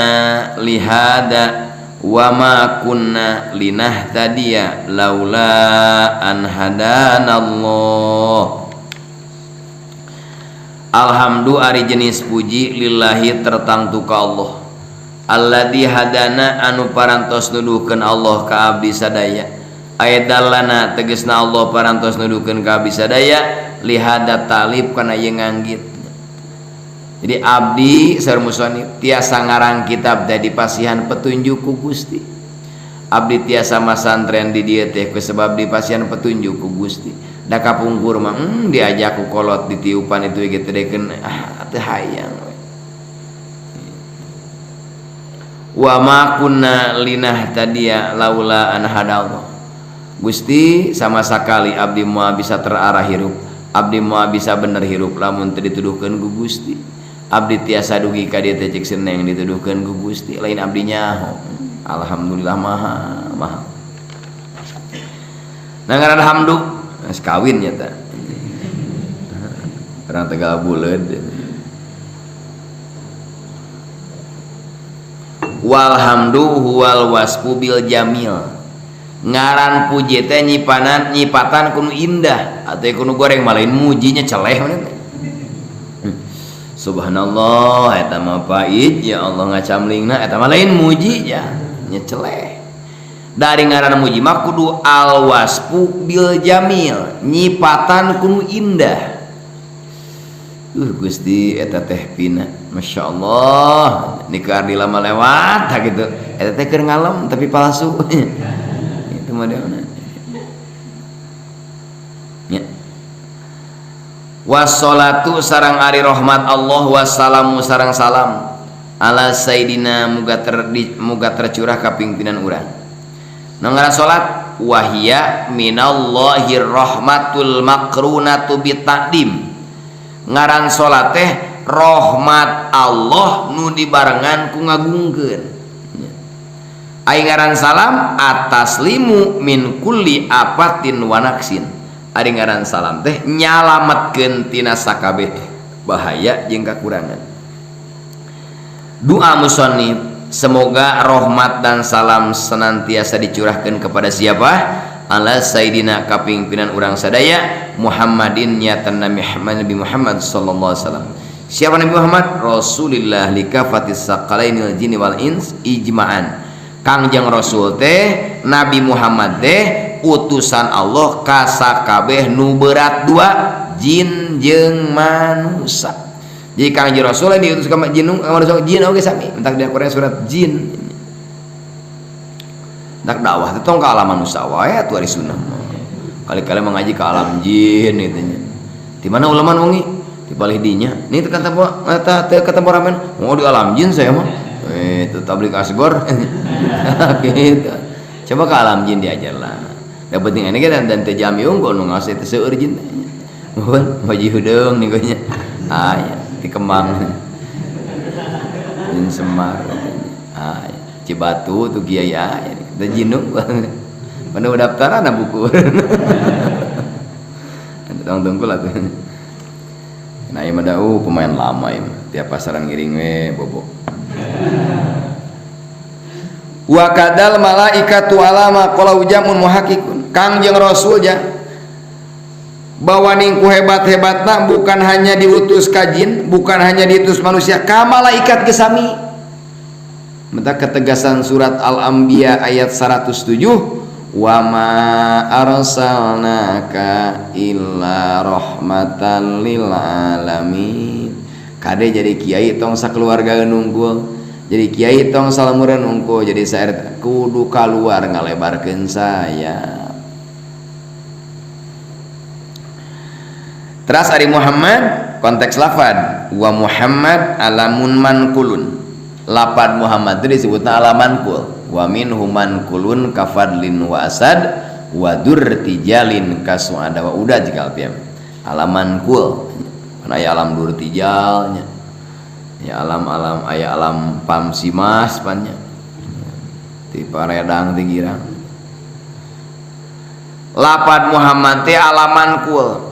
lihada wa ma kunna linahtadiya laula an hadanallah. Alhamdu ari jenis puji lillahi tertangtu ka Allah. Alladzi hadana anu parantos nuduhkeun Allah ka abdi sadaya. Ayat dalana tegesna Allah parantos nuduhkeun ka abdi sadaya lihada talib kana ieu nganggit. Jadi abdi saur musonif tiasa ngarang kitab teh dipasihan petunjuk ku Gusti. Abdi tiasa masantren di dieu teh ku sebab dipasihan petunjuk ku Gusti. Da kapungkur mah diajak ku kolot ditiupan itu ge teh dekeun ah teu hayang we. Wa ma kunna linahtadiya laula an hadallah. Gusti sama sakali abdi moal bisa terarah hirup, abdi moal bisa bener hirup lamun teu dituduhkeun ku Gusti. Abdi tiasa dugi ka dieu teh cek seneng dituduhkeun ku Gusti, lain abdi nyaho. Alhamdulillah maha maha. Nah ngaran hamdu geus kawin nya ta. Urang Tegal buleud. Walhamdu huwal wasfu bil jamil. Ngaran puji teh nyipanan nyipatan kunu indah atau kunu goreng malain mujinya celeh mana teh. Subhanallah eta mah pait ya Allah ngacamlingna eta mah lain muji ya nya celeh. Dari ngaran muji mah kudu al wasfu bil jamil nyipatan kunu indah. Gusti eta teh pina masyaallah nikah di lama lewat tah kitu eta teh keur ngalem tapi palsu. Itu modelna. Ya. Wassalatu sarang ari rahmat Allah wassalamu sarang salam ala sayyidina muga tercurah ka pimpinan urang. Nu ngaran salat wahia minallahir rahmatul makrunatu bitaqdim. Ngaran salat teh rahmat Allah nu dibarengan ku ngagungkeun. Ai ngaran salam ataslimu min kulli apatin wa naqsin. Ari ngaran salam teh nyalametkeun tina sakabeh bahaya jeung kakurangan. Doa musannif semoga rahmat dan salam senantiasa dicurahkan kepada siapa? Ala sayyidina kapingpinan urang sadaya Muhammadin nyata Nabi Muhammad sallallahu alaihi wasallam. Siapa Nabi Muhammad? Rasulillah likafatis saqalainil jinni wal ins ijma'an. Kangjeng Rasul teh Nabi Muhammad teh utusan Allah ka sakabeh nu berat dua jin jeung manusa. Jadi Kangjeng Rasul diutus ka jin ka manusa jin oge sami. Entak di Al-Qur'an surat jin. Dak dakwah teh tong ka alam manusia wae atuh ari sunnah mah. Kali-kali mengaji ke alam jin gitu nya. Di mana ulama wengi? Di palih dinya. Nih teu ketemu eta teu ketemu ramen. Oh di alam jin saya mah. Itu tablik asgor. Gitu. Coba ke alam jin diajarlah. Da penting ini kan dan teu jami unggul nu ngaos teh seueur jin teh. Mohon baji hudeung nih nya. Ah ya, di Kemang. Jin Semar. Ah ya. Cibatu tuh kiai ah ya. Teh jinuk. Mana daftaran buku. Tong tungkul atuh. Nah ieu mah pemain lama ieu mah. Tiap pasaran ngiring we bobo. Wa kadal malaikatu alama qala jamun muhakkikun. Kangjeng Rasul ja bahwa ningku hebat-hebatna bukan hanya diutus ka jin, bukan hanya diutus manusia, ka malaikat ge sami. Menta ketegasan surat Al-Anbiya ayat 107, wa ma arsalnaka illa rahmatan lil alamin. Kade jadi kiai tong sakeluarga nunggul, jadi kiai tong salamuran nungkul, jadi saer kudu kaluar ngalebarkeun saya. Teras ari Muhammad konteks lafad wa Muhammad alamun mankulun. Lapad Muhammad itu disebutna alaman kul. Wa minhum mankulun kafadlin wa asad wa durtijalin kasuada wa udah jikal piam. Alaman kul. Mana aya alam durtijalnya. Ya alam-alam aya alam pamsimas pannya. Ti paredang ti girang. Lapad Muhammad teh alaman kul.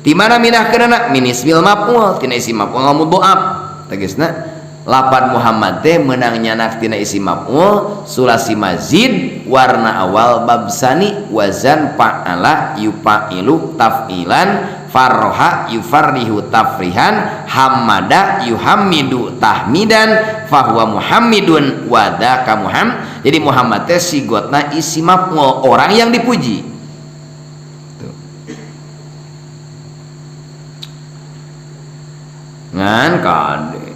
Di mana minah keunana min ismil maf'ul tina isim maf'ul mudha'af. Tegasna lapad Muhammad teh meunang nyanak tina isim maf'ul sulasi mazid warna awal bab sani wazan fa'ala yufa'ilu taf'ilan farroha yufarrihu tafrihan hamada yuhammidu tahmidan fahuwa muhammidun wadaka muhammad. Jadi Muhammad teh sigotna isim maf'ul orang yang dipuji. Tuh. Ngan kade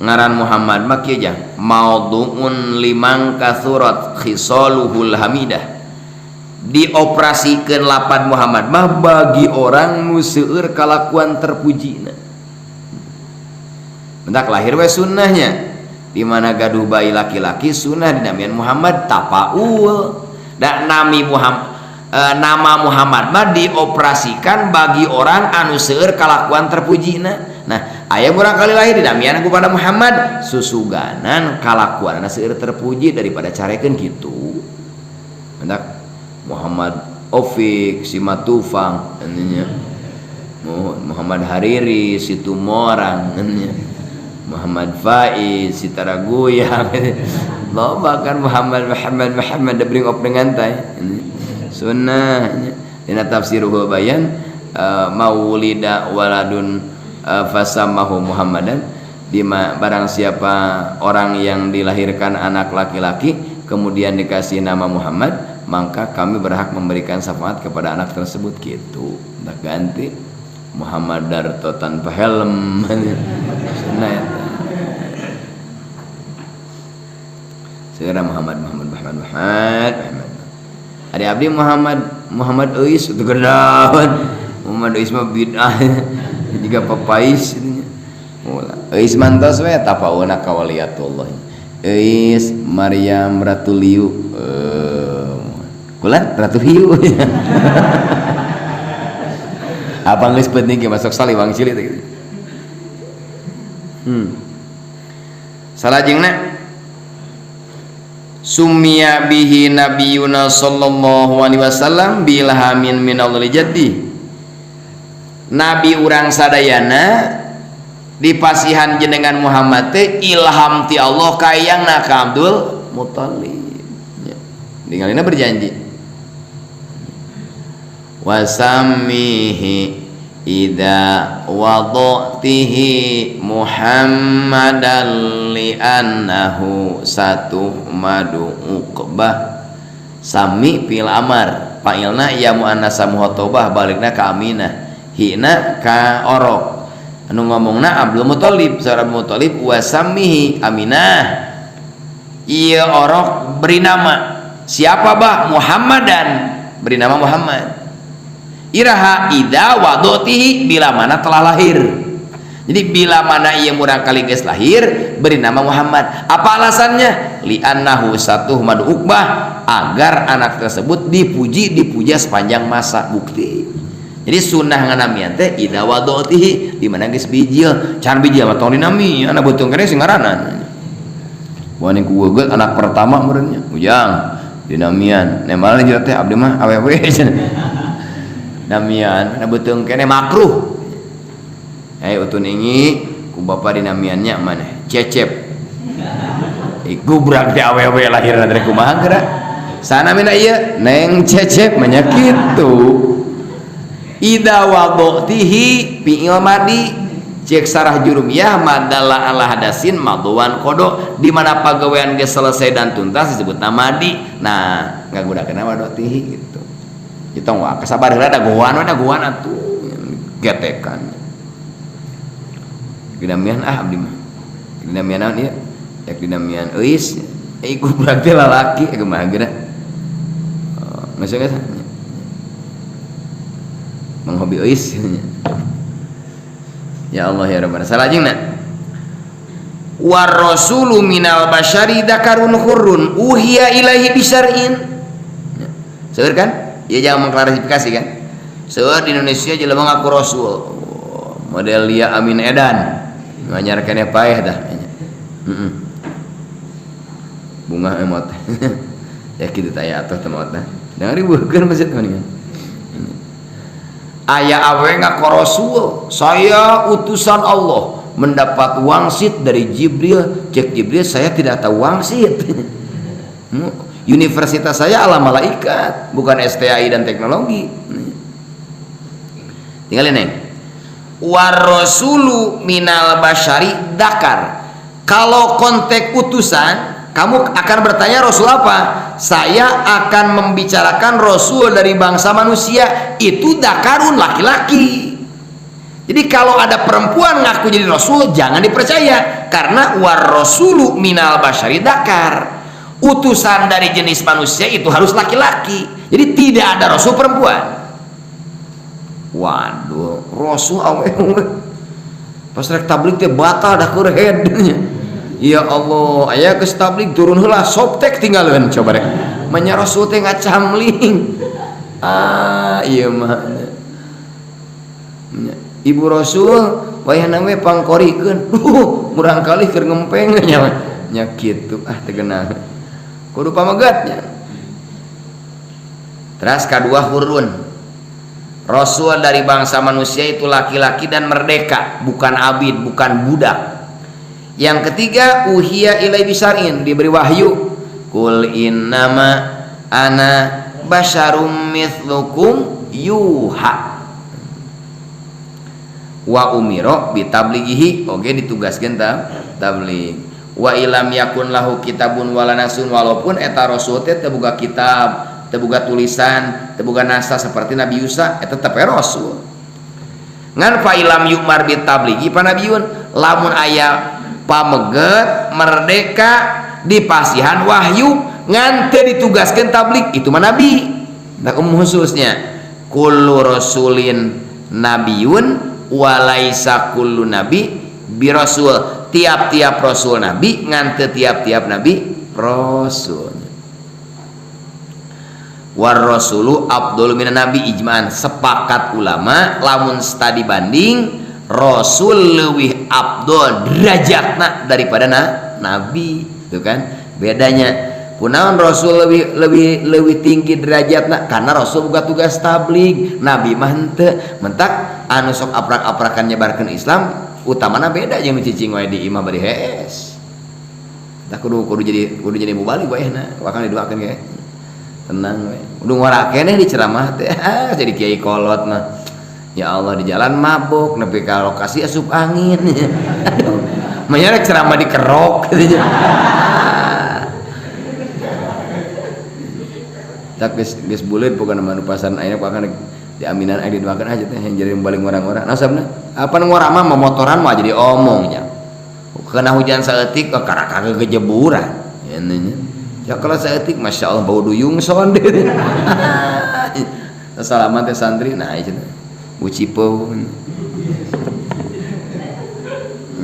ngaran Muhammad mah kieu jah maudhu'un limang kasurat khisaluhul hamidah. Dioperasikeun lapad Muhammad mah bagi orang nu seueur kalakuan terpujina. Mentak lahir we sunnahnya. Di mana gaduh bayi laki-laki sunnah dinamian Muhammad tapaul. Da nami Muhammad nama Muhammad mah dioperasikan bagi orang anu seueur kalakuan terpujina. Nah, aya murang kali lahir dinamian kepada Muhammad susuganan kalakuanna seueur terpuji daripada carekeun kitu. Mentak Muhammad Ofik Simatufang nya, Muhammad Hariri Situmorang nya, Muhammad Faiz Sitaragoyang. Loba kan Muhammad Muhammad Muhammad da bring up dengan teh sunnah nya. Dina tafsirul bayan maulida waladun fasamahu Muhammadan, di barang siapa orang yang dilahirkan anak laki-laki kemudian dikasih nama Muhammad, maka kami berhak memberikan syafaat kepada anak tersebut gitu. Tak ganti Muhammad Darto tanpa helm. Sunnah eta. Segera Muhammad Muhammad Muhammad Muhammad Muhammad. Ada abdi Muhammad Muhammad Euis itu gedawan. Muhammad Euis mah bid'ah. Jika papais nya. Mula Euis mantos we tapauna ka waliyatullah. Euis Maryam Ratu Liu. Kulan Ratu Hiu. Abang geus penting ge masuk saliwang cilik teh gitu. Salajengna summiya bihi nabiyuna sallallahu alaihi wasallam bilhamin minallah jaddi. Nabi urang sadayana dipasihan jenengan Muhammad teh ilham ti Allah kayangna ka Abdul Muthalib. Ya. Ningalina berjanji wasammihi idza wadatihi Muhammadan li'annahu satuhmadu uqbah. Sami fil amar fa'ilna ya muannasa muhatobah balikna ka Aminah hina ka orok anu ngomongna Abdul Muthalib sareng Abdul Muthalib wasammihi Aminah ieu orok beri nama Siapa bah? Muhammadan, beri nama Muhammad. Iraha idza wadatihi, bila mana telah lahir. Jadi bila mana ia murang kali geus lahir, beri nama Muhammad. Apa alasannya? Li'annahu satuhmadu uqbah, agar anak tersebut dipuji, dipuja sepanjang masa. Bukti. Jadi sunnah nganamian teh idza wadatihi, di mana geus bijil. Can bijil mah tong dinami, anak beuteung keneh sing ngaranna. Wah ku geugeut anak pertama meureun nya. Ujang dinamian. Nembalan jeung teh abdi mah awewe cenah. Namian anak beuteung keneh makruh. Utun ingi ku bapa dinamiannya maneh Cecep. Gubrak teh awewe lahirna teh kumaha geura? Sana mina ieu Neng Cecep mah nya kitu. Idza wadatihi fi'il madi, cek sarah jurumiyah madalla ala hadasin madwan kodo, di mana pagawean geus selesai dan tuntas disebut madi. Nah, ngagunakeun wadatihi gitu. Itu wah kasabar heula da goan we da goan atuh getekan. Dinamian ah abdi mah. Dinamian naon ieu? Yak dinamian euis. Gubrak teh lalaki kumaha geura? Geus geus. Menghobi euis. Ya Allah ya Rabbana. Salajengna war rasulu minal basyari dzakarun hurrun uhiya ilaihi bisyar'in. Seueur kan? Ya jangan mengklarifikasi kan? Seueur di Indonesia jelema ngaku rasul. Oh, model Lia Amin Edan. Nganyar keneh paeh dah. Heeh. Bunga emot. Ya kitu teh aya atuh teh maot dah. Jangan ribuhkeun masjid mendingan. Aya awe ngaku rasul, saya utusan Allah, mendapat wangsit dari Jibril. Cek Jibril, saya tidak tahu wangsit. Universitas saya alam malaikat, bukan STAI dan teknologi. Tinggalin neng. War rasulu minal basyari dakar. Kalau konteks utusan, kamu akan bertanya rasul apa? Saya akan membicarakan rasul dari bangsa manusia, itu dakarun, laki-laki. Jadi kalau ada perempuan ngaku jadi rasul, jangan dipercaya, karena war rasulu minal basyari dakar. Utusan dari jenis manusia itu harus laki-laki. Jadi tidak ada rasul perempuan. Waduh, rasul awewe. Pas rek tabligh teh batal dah keur head. Ya Allah, aya geus tabligh turun heula soptek tinggalkeun coba rek. Manya rasul teh ngacamling. Ah, ieu mah. Ibu rasul wayahna we pangkorikeun. Duh, murang kali keur ngempeng nya. Nya kitu ah teu geunah. Kudu pamegatnya. Teras kadua hurun. Rasul dari bangsa manusia itu laki-laki dan merdeka, bukan abid, bukan budak. Yang ketiga, uhiya ilai bisarin, diberi wahyu. Kul innama ana basyarum mithlukum yuha. Wa umiro bitablighihi, oke ditugaskeun tabligh. Wa ilam yakun lahu kitabun wala nasun, walaupun eta rasul teh teu boga kitab, teu boga tulisan, teu boga nasa seperti Nabi Yusa, eta tetep rasul. Ngan fa ilam yumar bitablighi pa nabiyun, lamun aya pameget merdeka dipasihan wahyu ngan teu ditugaskeun tabligh, itu mah nabi. Nah, umum khususnya kullu rasulin nabiyun walaisa kullu nabi birasul. Tiap-tiap rasul nabi, ngan teu tiap-tiap nabi rasul. War rasulu afdalu minan nabi ijma'an, sepakat ulama lamun studi banding rasul leuwih afdol derajatna daripada nabi, itu kan bedanya. Kunaon rasul lebih tinggi derajatna? Karena rasul boga tugas tabligh, nabi mah henteu. Mentak anu sok aprak-aprakan nyebarkeun Islam utamana beda jeung nu cicing wae di imah bari hees. Tah kudu jadi mubalig waehna, bakal didoakeun ge. Tenang we. Kudu ngora keneh di ceramah teh, ah, jadi kiai kolot mah. Ya Allah, di jalan mabuk nepi ka lokasi asup angin. Aduh, manya rek ceramah dikerok gitu. Tak geus buleud pokona mah nu pasan ayeuna akan diaminan aya didoakeun aja teh yang jadi balik ngora-ngora. Nah, sabna apa nu ngora mah momotoran mah jadi omongnya. Kena hujan saeutik karaka kejeburan. Nya. Coklat saeutik, Masya Allah bau duyung son deh. Salaman teh santri, nah itu ucipo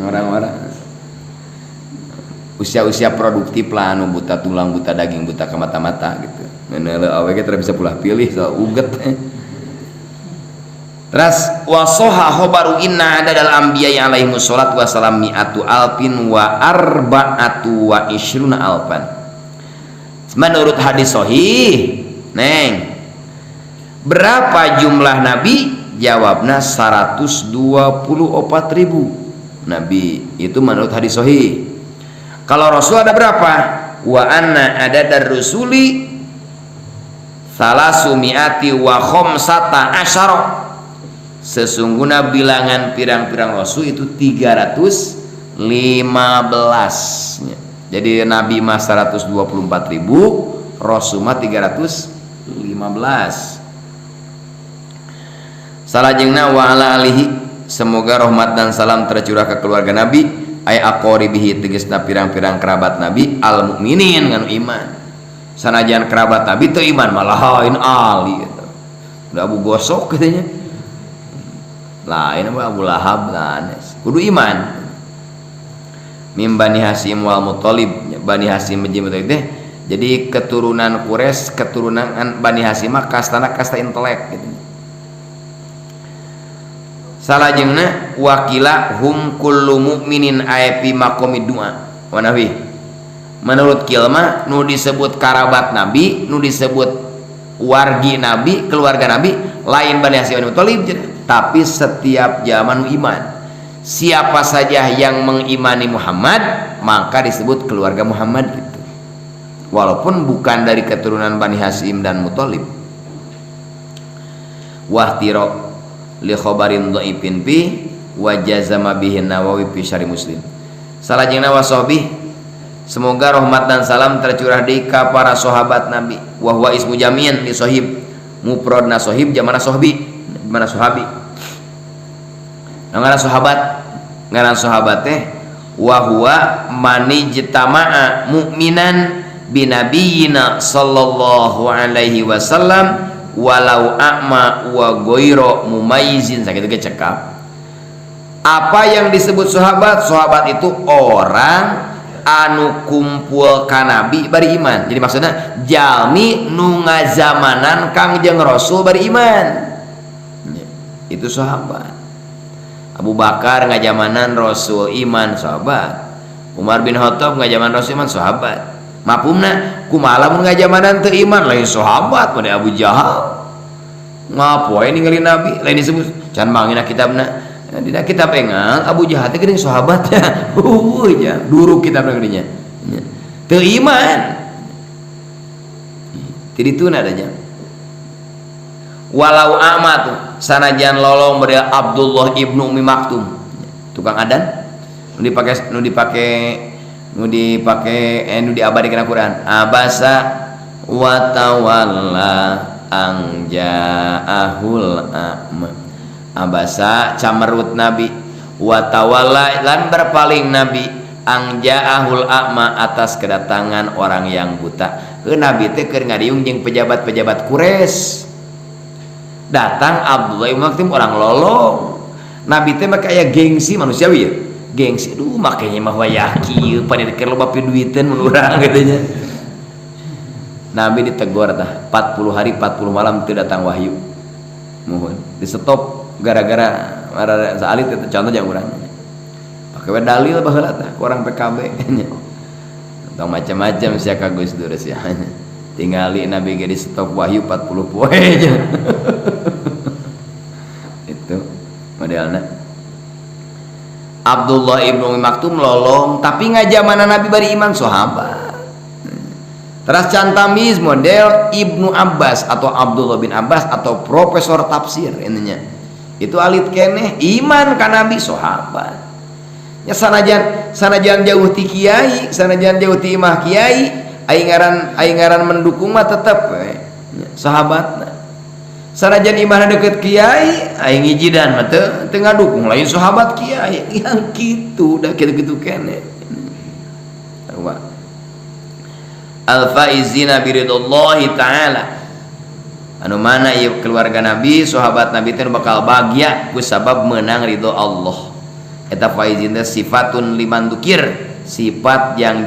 orang-orang usia-usia produktif lah, anu buta tulang, buta daging, buta ke mata-mata gitu. Ngeuneuh awe ge teu bisa pulah pilih so uget. Terus wasoha khobaru inna adadal anbiya alaihi wassalatu wassalam mi'atu alfin wa arba'atu wa ishruna alfan. Menurut hadis sahih, neng, berapa jumlah nabi? Jawabna 124.000 nabi. Itu menurut hadis sahih. Kalau rasul ada berapa? Wa anna adadar rusuli thalasumi'ati wa khamsata asyara. Sesungguhnya bilangan pirang-pirang rasul itu 315. Jadi nabi mah 124.000, rasul mah 315. Salajengna wa ala alihi, semoga rahmat dan salam tercurah ke keluarga nabi, ay aqaribihi tegasna pirang-pirang kerabat nabi, al mukminin nganu iman. Sanajan kerabat nabi teu iman malah lain ali gitu. Udah Abu Gosok katanya. Lain apa Abu Lahab lah, kudu iman. Mim Bani Hasyim wal Muthalib, Bani Hasyim jeung Muthalib teh jadi keturunan Quraisy, keturunan Bani Hasyim mah kastana kasta intelek gitu. Salajengna wakila hum kullu mu'minin ay fi maqami du'a wa nahwi. Menurut kilma nu disebut karabat nabi, nu disebut wargi nabi, keluarga nabi lain Bani Hasyim dan Muthalib, tapi setiap zaman iman. Siapa saja yang mengimani Muhammad maka disebut keluarga Muhammad gitu. Walaupun bukan dari keturunan Bani Hasyim dan Muthalib. Wahtiro li khabarin dhaifin fi wa jazama bihi Nawawi fi Syarh Muslim. Salajengna wasohbih, semoga rahmat dan salam tercurah di ka para sahabat Nabi. Wa huwa ismu jami'in li sahib, mufradna sahib jamana sahbi, mana sahabi. Ngaran sahabat, ngaran sahabat teh wa huwa manijtama'a mu'minan binabiyina sallallahu alaihi wasallam walau a'ma wa ghaira mumayyizin. Sakitu ge cekap. Apa yang disebut sahabat? Sahabat itu orang anu kumpul ka nabi bari iman. Jadi maksudnya jalmi nu ngazamanan Kangjeng Rasul bari iman. Itu sahabat. Abu Bakar ngajamanan Rasul iman sahabat. Umar bin Khattab ngajamanan Rasul iman sahabat. Mafhumna kumaha lamun ngajamanan teu iman lain sahabat pada Abu Jahal. Ngapoe ningali Nabi lain disebut can mangina kitabna. Dina kitab engal Abu Jahal teh geuning sahabatnya. Heueuh nya duruk kitabna geuning nya. Teu iman. Ti dituna adanya. Walau amat sanajan lolong model Abdullah ibnu Umi Maktum tukang adan nu dipake nu dipake nu dipake nu diabadikan Quran abasa wa tawalla ang ja'ahul a'ma. Abasa camerut Nabi, wa tawalla lan berpaling Nabi, ang ja'ahul a'ma atas kedatangan orang yang buta. Ke Nabi teh keur ngariung jeung pejabat-pejabat Quraisy. Datang Abdullah ibn Maktum orang lolong. Nabi teh mah aya gengsi manusiawi ya. Gengsi, aduh makanya mah wayah kieu pan keur loba piduiteun mun urang katanya. Nabi ditegur tah 40 hari 40 malam teu datang wahyu. Mohon di stop gara-gara saalit itu contoh jangan urang. Pake we dalil baheula tah ku orang PKB nya. Tong macam-macam sia ka Gus Dur sia. Tingali Nabi ge di stop wahyu 40 poe nya. Itu modelna. Abdullah ibnu Umi Maktum lolong tapi ngajamana Nabi bari iman sahabat. Teras cantamiz model Ibnu Abbas atau Abdullah bin Abbas atau profesor tafsir intinya. Itu alit keneh iman ka Nabi sahabat. Ya sanajan jauh ti kiai, sanajan jauh ti imah kiai, aing ngaran mendukung mah tetep we sahabatna. Sanajan imahna deket kiai, aing ngijidan mah teu ngadukung lain sahabat kiai. Yang kitu da kitu-kitu keneh. Sarua. Al faizina biridallahi ta'ala, anu mana ieu keluarga Nabi, sahabat Nabi teh bakal bahagia ku sabab menang ridho Allah. Eta faizin teh sifatun liman dzukir, sifat yang